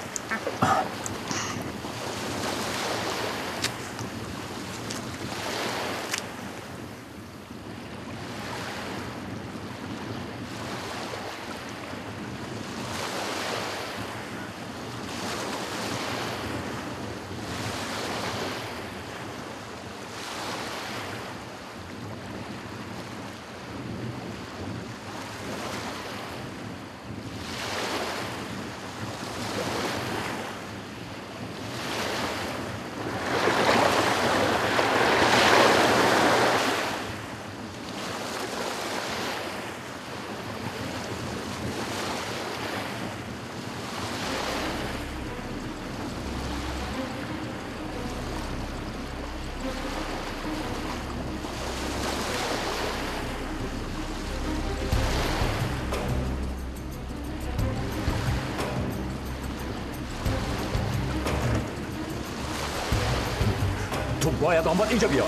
تو باید آمد اینجا بیای.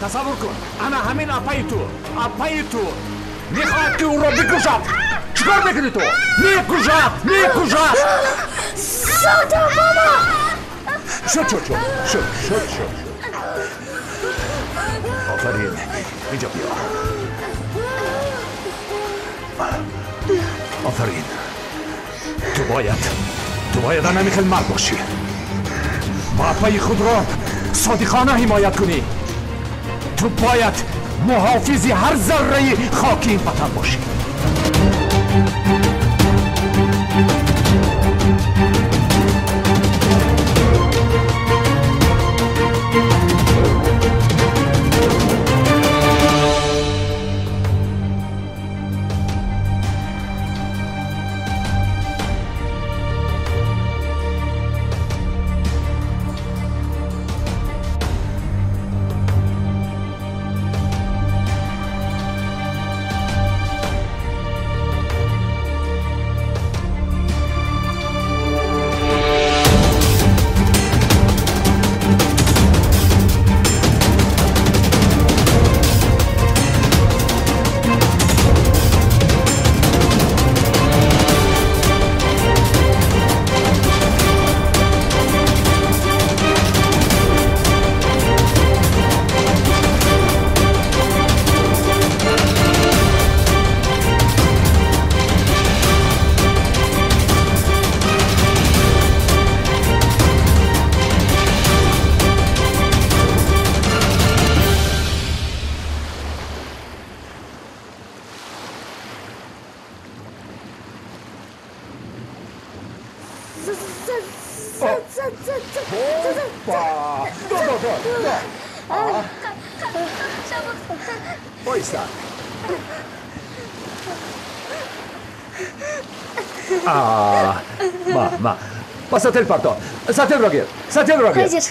تصور کن انا همین اپای تو، اپای تو میخواد که او را بکشد. چیکار میکنی تو؟ میکشد، میکشد. سادا بابا. شد شد شد شد شد شد. آفرین، اینجا بیا. آفرین. تو باید انا میخوای مرد باشی. با پای خود را صادقانه حمایت کنی. تو باید محافظ هر ذره خاک این وطن باشی. با سطل پرتا، سطل را گیر، سطل را گیر.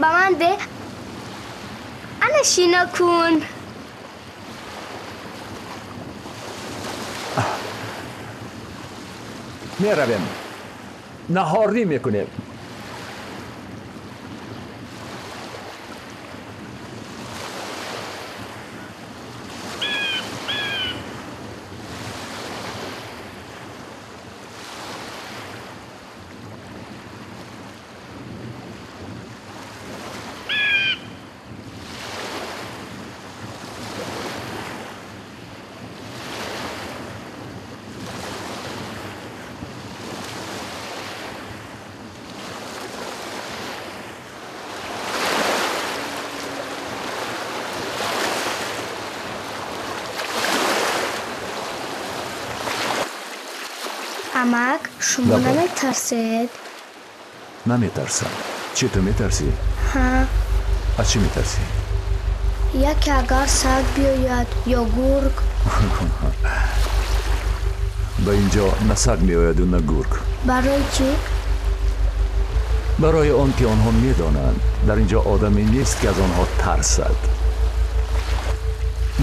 با من ده انا شینا کن. میرویم نهاری میکنیم. امک، شما نمیترسید؟ نمیترسم. چی تو میترسی؟ ها. از چی میترسی؟ یکی اگر سگ بیاید یا گرگ. به اینجا نه سگ میآید و نه گرگ. برای چی؟ برای آن که آنها میدانند در اینجا آدمی نیست که از آنها ترسد.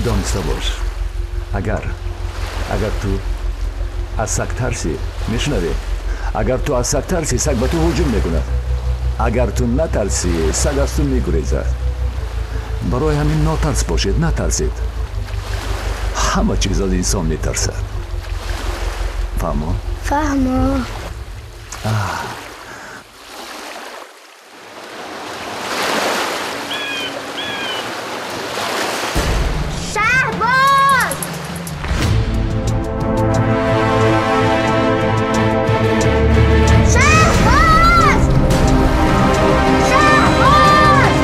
دانسته باش اگر تو از سگ ترسی، میشنوی؟ اگر تو از سگ ترسی، سگ به تو هجوم میکند. اگر تو نترسی، سگ از تو میگریزد. Барои ҳамин нотарс бошед, натарсед. Ҳама чиз аз инсон метарсад. Фаҳмо? Фаҳмо. Шаҳбоз! Шаҳбоз! Шаҳбоз!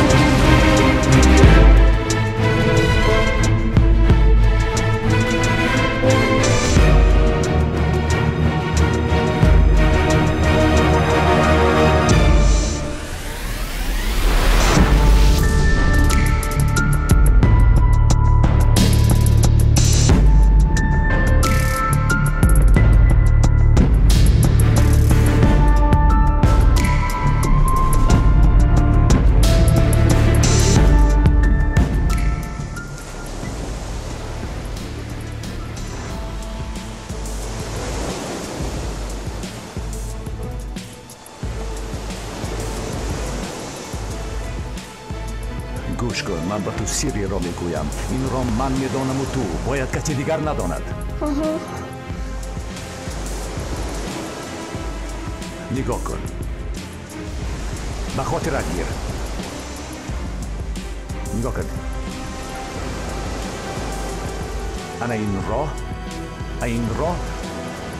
Гӯш кун, ман ба ту сирреро мегӯям. Инро ман медонаму ту, бояд касе дигар надонад. Нигоҳ кун, ба хотират гир. Нигоҳ кун, ана ин роҳ, ин роҳ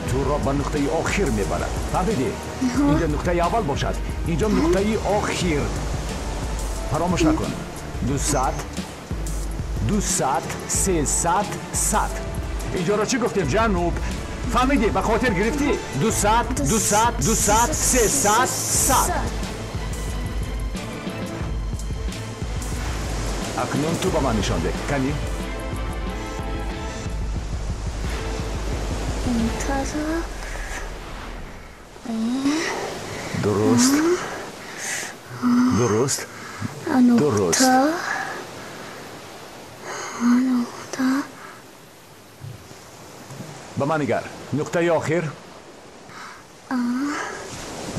туро ба нуқтаи охир мебарад. Фаҳмидӣ? Инҷо нуқтаи аввал бошад, инҷо нуқтаи охир. Фаромӯш накун. 200, 200, 300, 100. Инҷоро чӣ гуфтем? Ҷануб. Фаҳмидӣ? Ба хотир гирифтӣ? 200, 200, 200, 300, 100. Акнун ту ба ман нишон деҳ. Канӣ? Ин тараф. Дуруст. Дуруст. Дуруст. Нуқта. Ба ман нигар. Нуқтаи охир.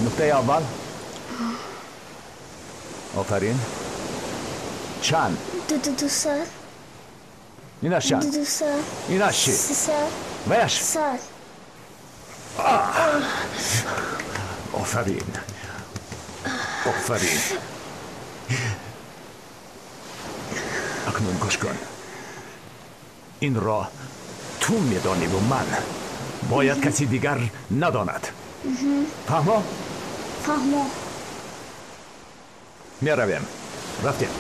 Нуқтаи аввал. Офарин. Чанд? 200. Инаш чанд? 200. Инаш чӣ? 300. Ваяш? 100. Офарин. Офарин. Акнун гӯш кун. Инро ту медониву ман. Бояд каси дигар надонад. Фаҳмо? Фаҳмо. Меравем. Рафтем.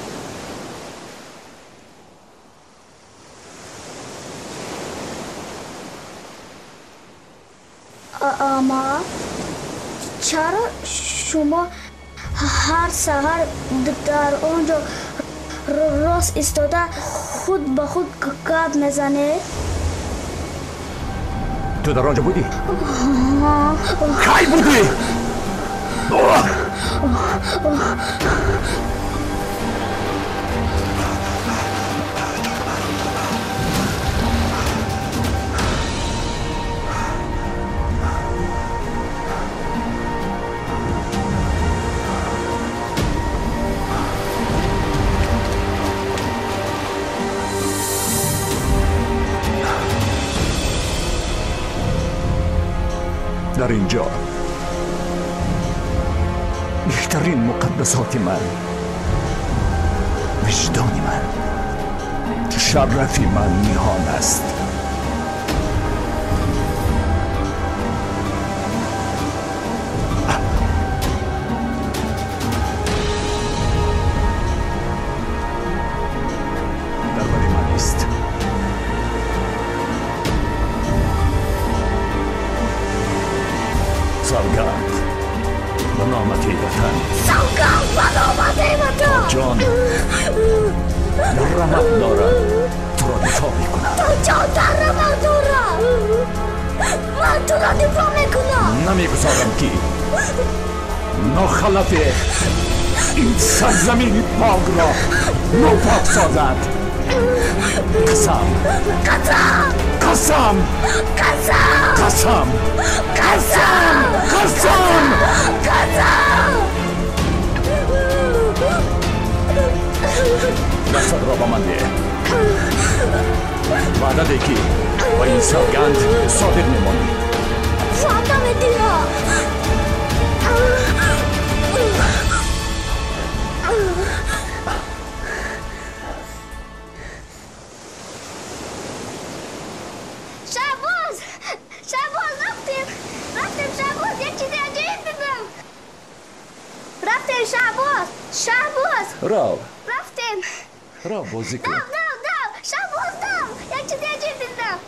Ама чаро шумо ҳар саҳар дар он ҷо рост истода худ ба худ гап мезанед? Ту дар он ҷо будӣ? Кай будӣ? Дар ин ҷо беҳтарин муқаддасоти ман, виҷдони ман, шарафи ман ниҳон аст. Дар бари ман нест. Савганд ба номати ватан. Савганд ба номати ватан. То ҷон дар рамақ дорам, туро дифоъ мекунам. То ҷон дар рамақ дорам, ман туро дифоъ мекунам. Намегузорам ки нохалафе ин сарзамини покро нопок созад. Қасам, қасам, қасам, қасам, қасам, қасам, қасам, қасам. Дастатро ба ман деҳ. Ваъда деҳ, ки ба ин савганд содиқ мемонӣ. Ваъда медиҳам. Шабоз! Шабоз, рафтем! Рафтем, Шабоз, як чизи аҷоиб дидам. Рафтем, Шабоз! Шабоз! Рав! Рафтем! Рав, бозӣ кун. Дав, дав, дав! Шабоз, дав! Як чизи аҷиб дидам.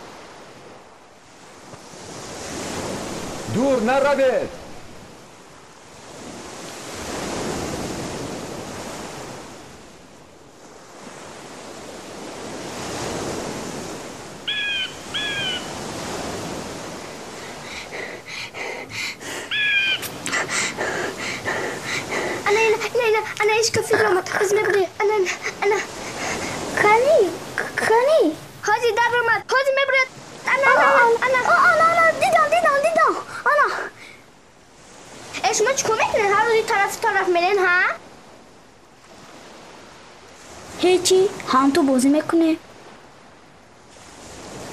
Дур наравед! أنا إيش كفي رمت حزمي بغي أنا أنا خاني خاني هذه دار رمت حزمي بغي أنا أنا أنا أنا أنا دیدم دیدم دیدم أنا إيش ما تشكو میکنین هر روزی طرف طرف میرین ها هیچی هم تو بازی میکنه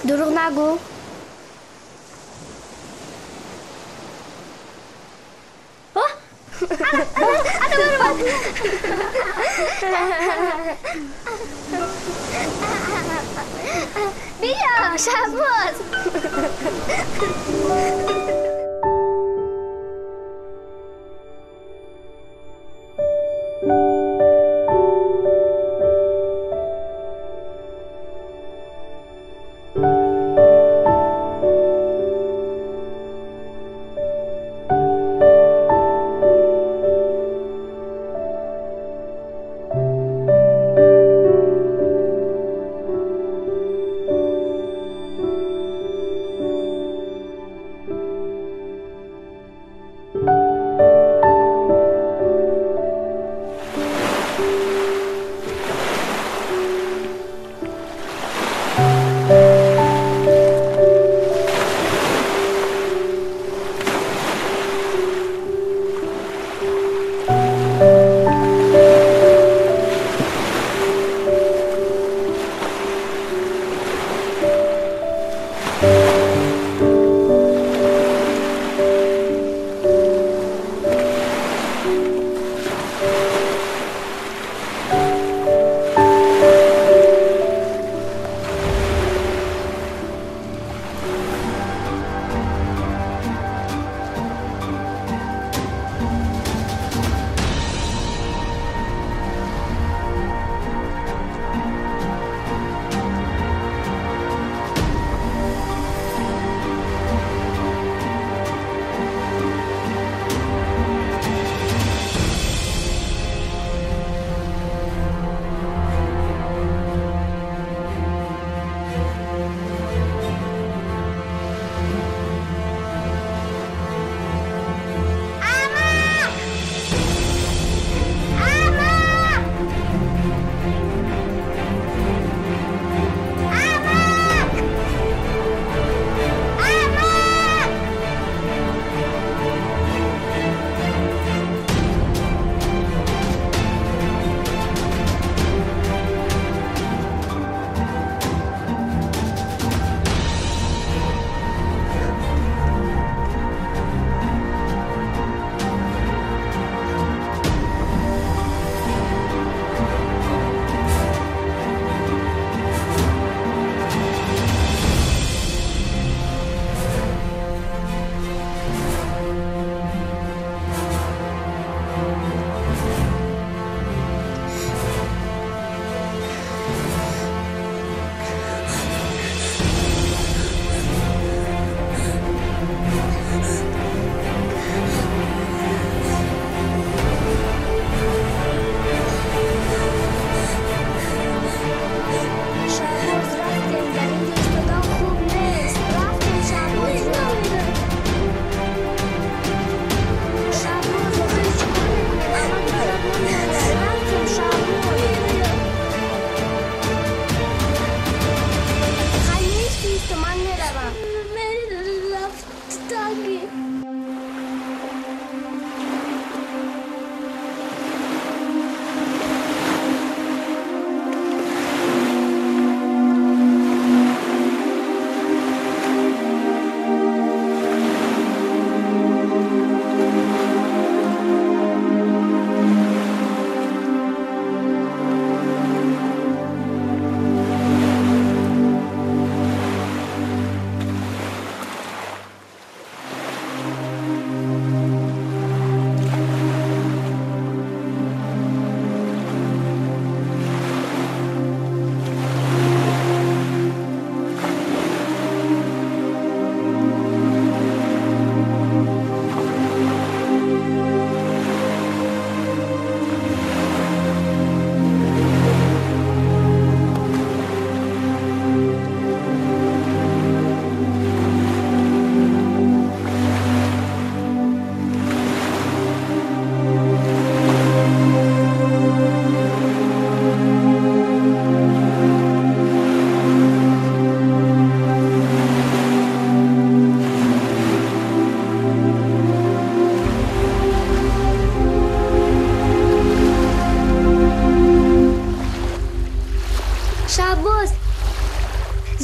دروغ نگو. أنا برمت. بیا شهباز.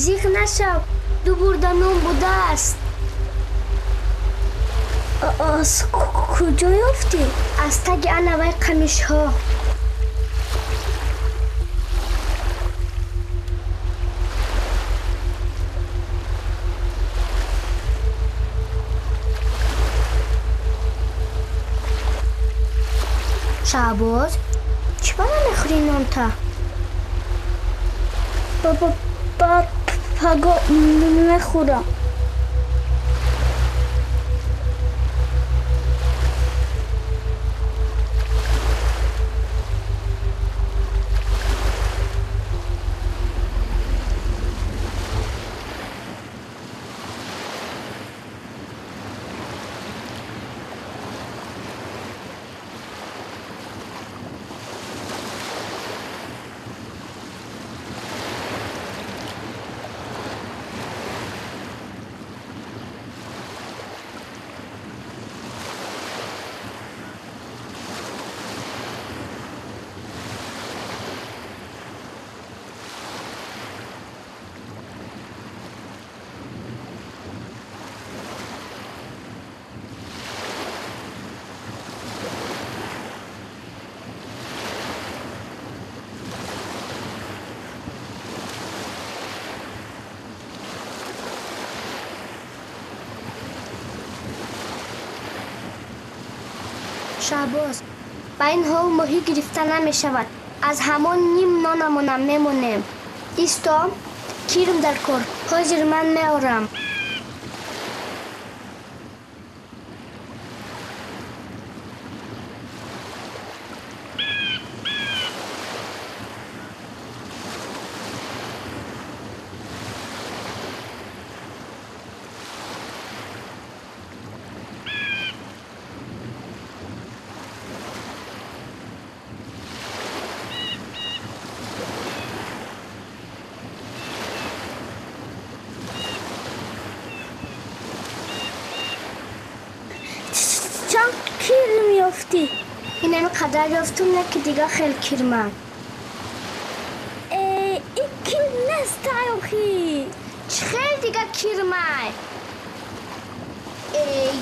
Зиқ нашав, ду бурда нон будааст. Аз куҷо ёфтӣ? Аз таги анавай қамишҳо. Шаҳбоз, чӣ ба намехӯрӣ нонта? Баъд паго мехӯрам. Шаҳбоз, ба ин ҳол моҳӣ гирифта намешавад. Аз ҳамон ним нонамонам мемонем. Исто, кирм дар кор, ҳозир ман меорам. Чанд кирм ёфтӣ? Инами қадар ёфтум, не ки дига хел кирмам. Э, ин кирм нест охи. Чӣ хел дига кирмай? Эй.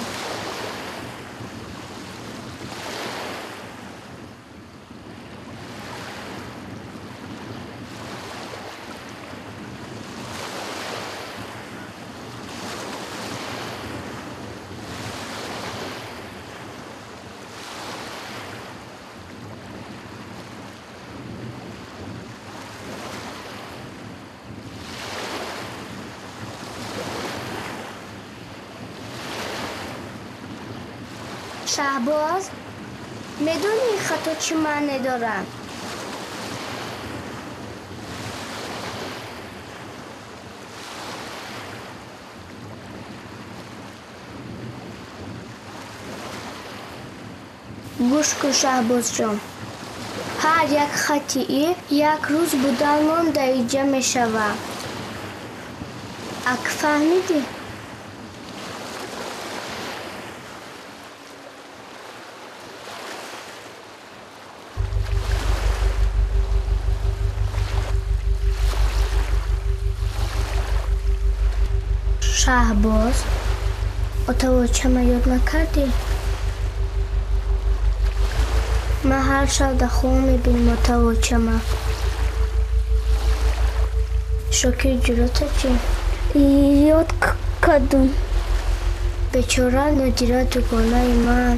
Шаҳбоз, медонӣ хато чӣ маъне дорад? Гӯш кун, Шаҳбозҷон. Ҳар як хати и як рӯз буданмон даиҷа мешавад. Ак фаҳмидӣ? Шаҳбоз, отавочама ёд накардӣ? Ман ҳар шаб дар хоб мебинам отавочама. Шокир ҷурота чӣ? Ёд кардум. Бечора Нодира дугонаи ман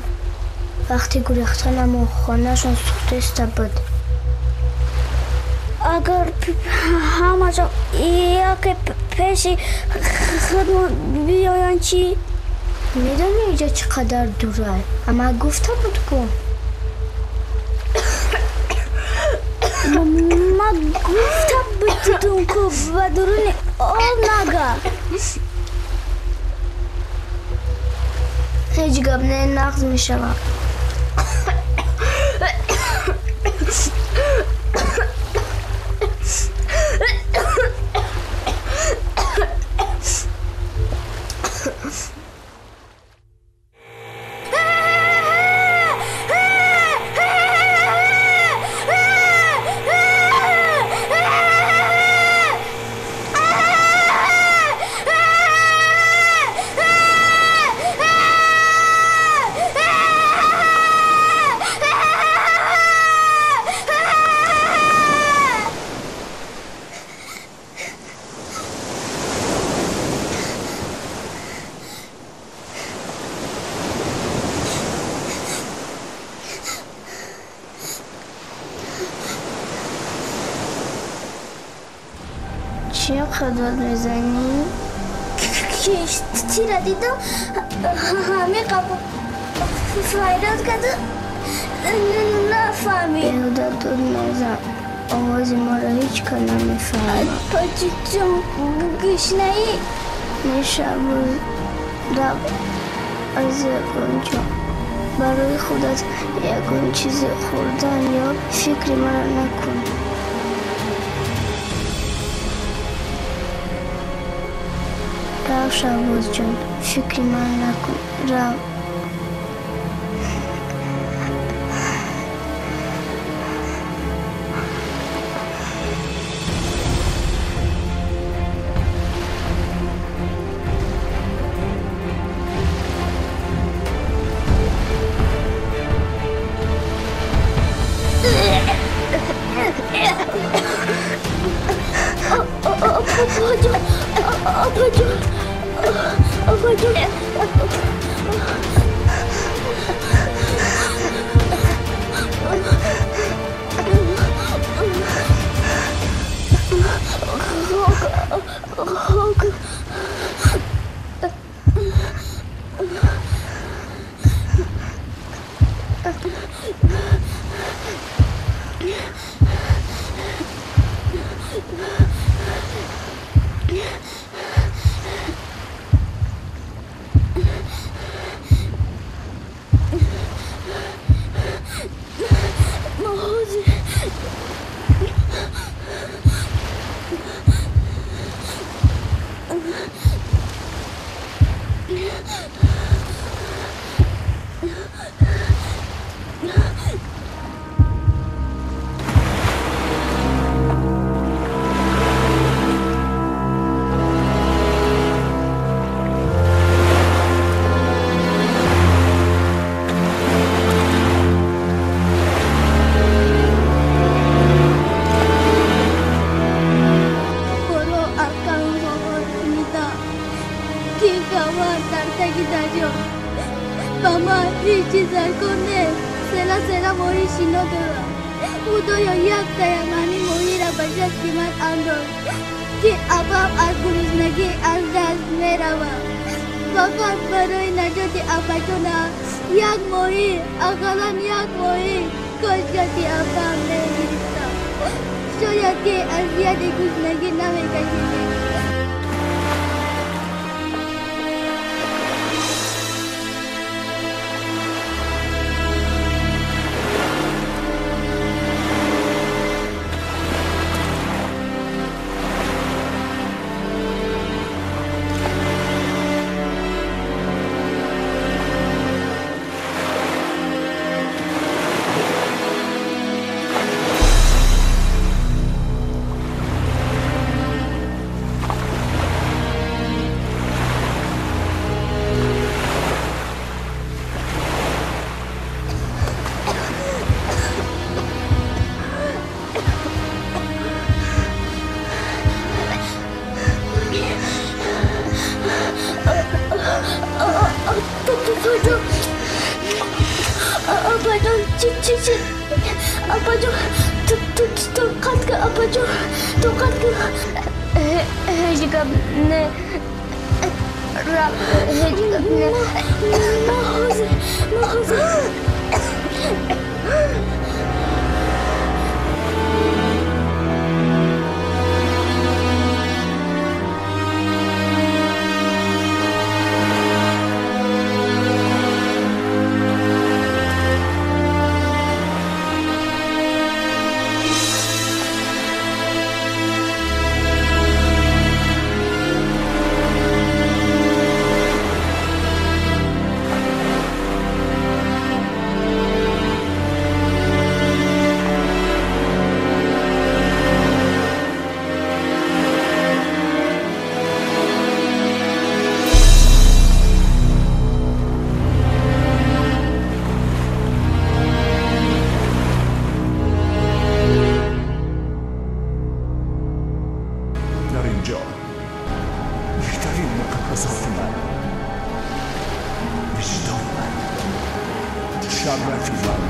вақти гурехтанамон хонаашон сӯхтеста буд. Агар ҳамашон яке пеши худмон биёянд чӣ? Медонӣ инҷо чӣ қадар дурай? Ама гуфта буд ку. Ма гуфта будум ку ба дуруни об нага. Ҳеҷ гап не, нағз мешавад. Чӣ қадар мезанӣ? Киштира дидам, ҳамин қабл файрод карду нафаҳмид. Беҳуда дод назан, овози моро ҳеҷ кас намефаҳмад. Пачичон гушнаӣ? Не, Шаҳбоз, раб аз ягон ҷо. Барои худат ягон чизе хӯрдан ё фикри маро накун. Рав, Шаҳбозҷон, фикри маро накун, рав. Ҳеҷ гап не, раб, ҳеҷ гап не. Ман ҳозир, ман ҳозир. وجدان من، شرف من.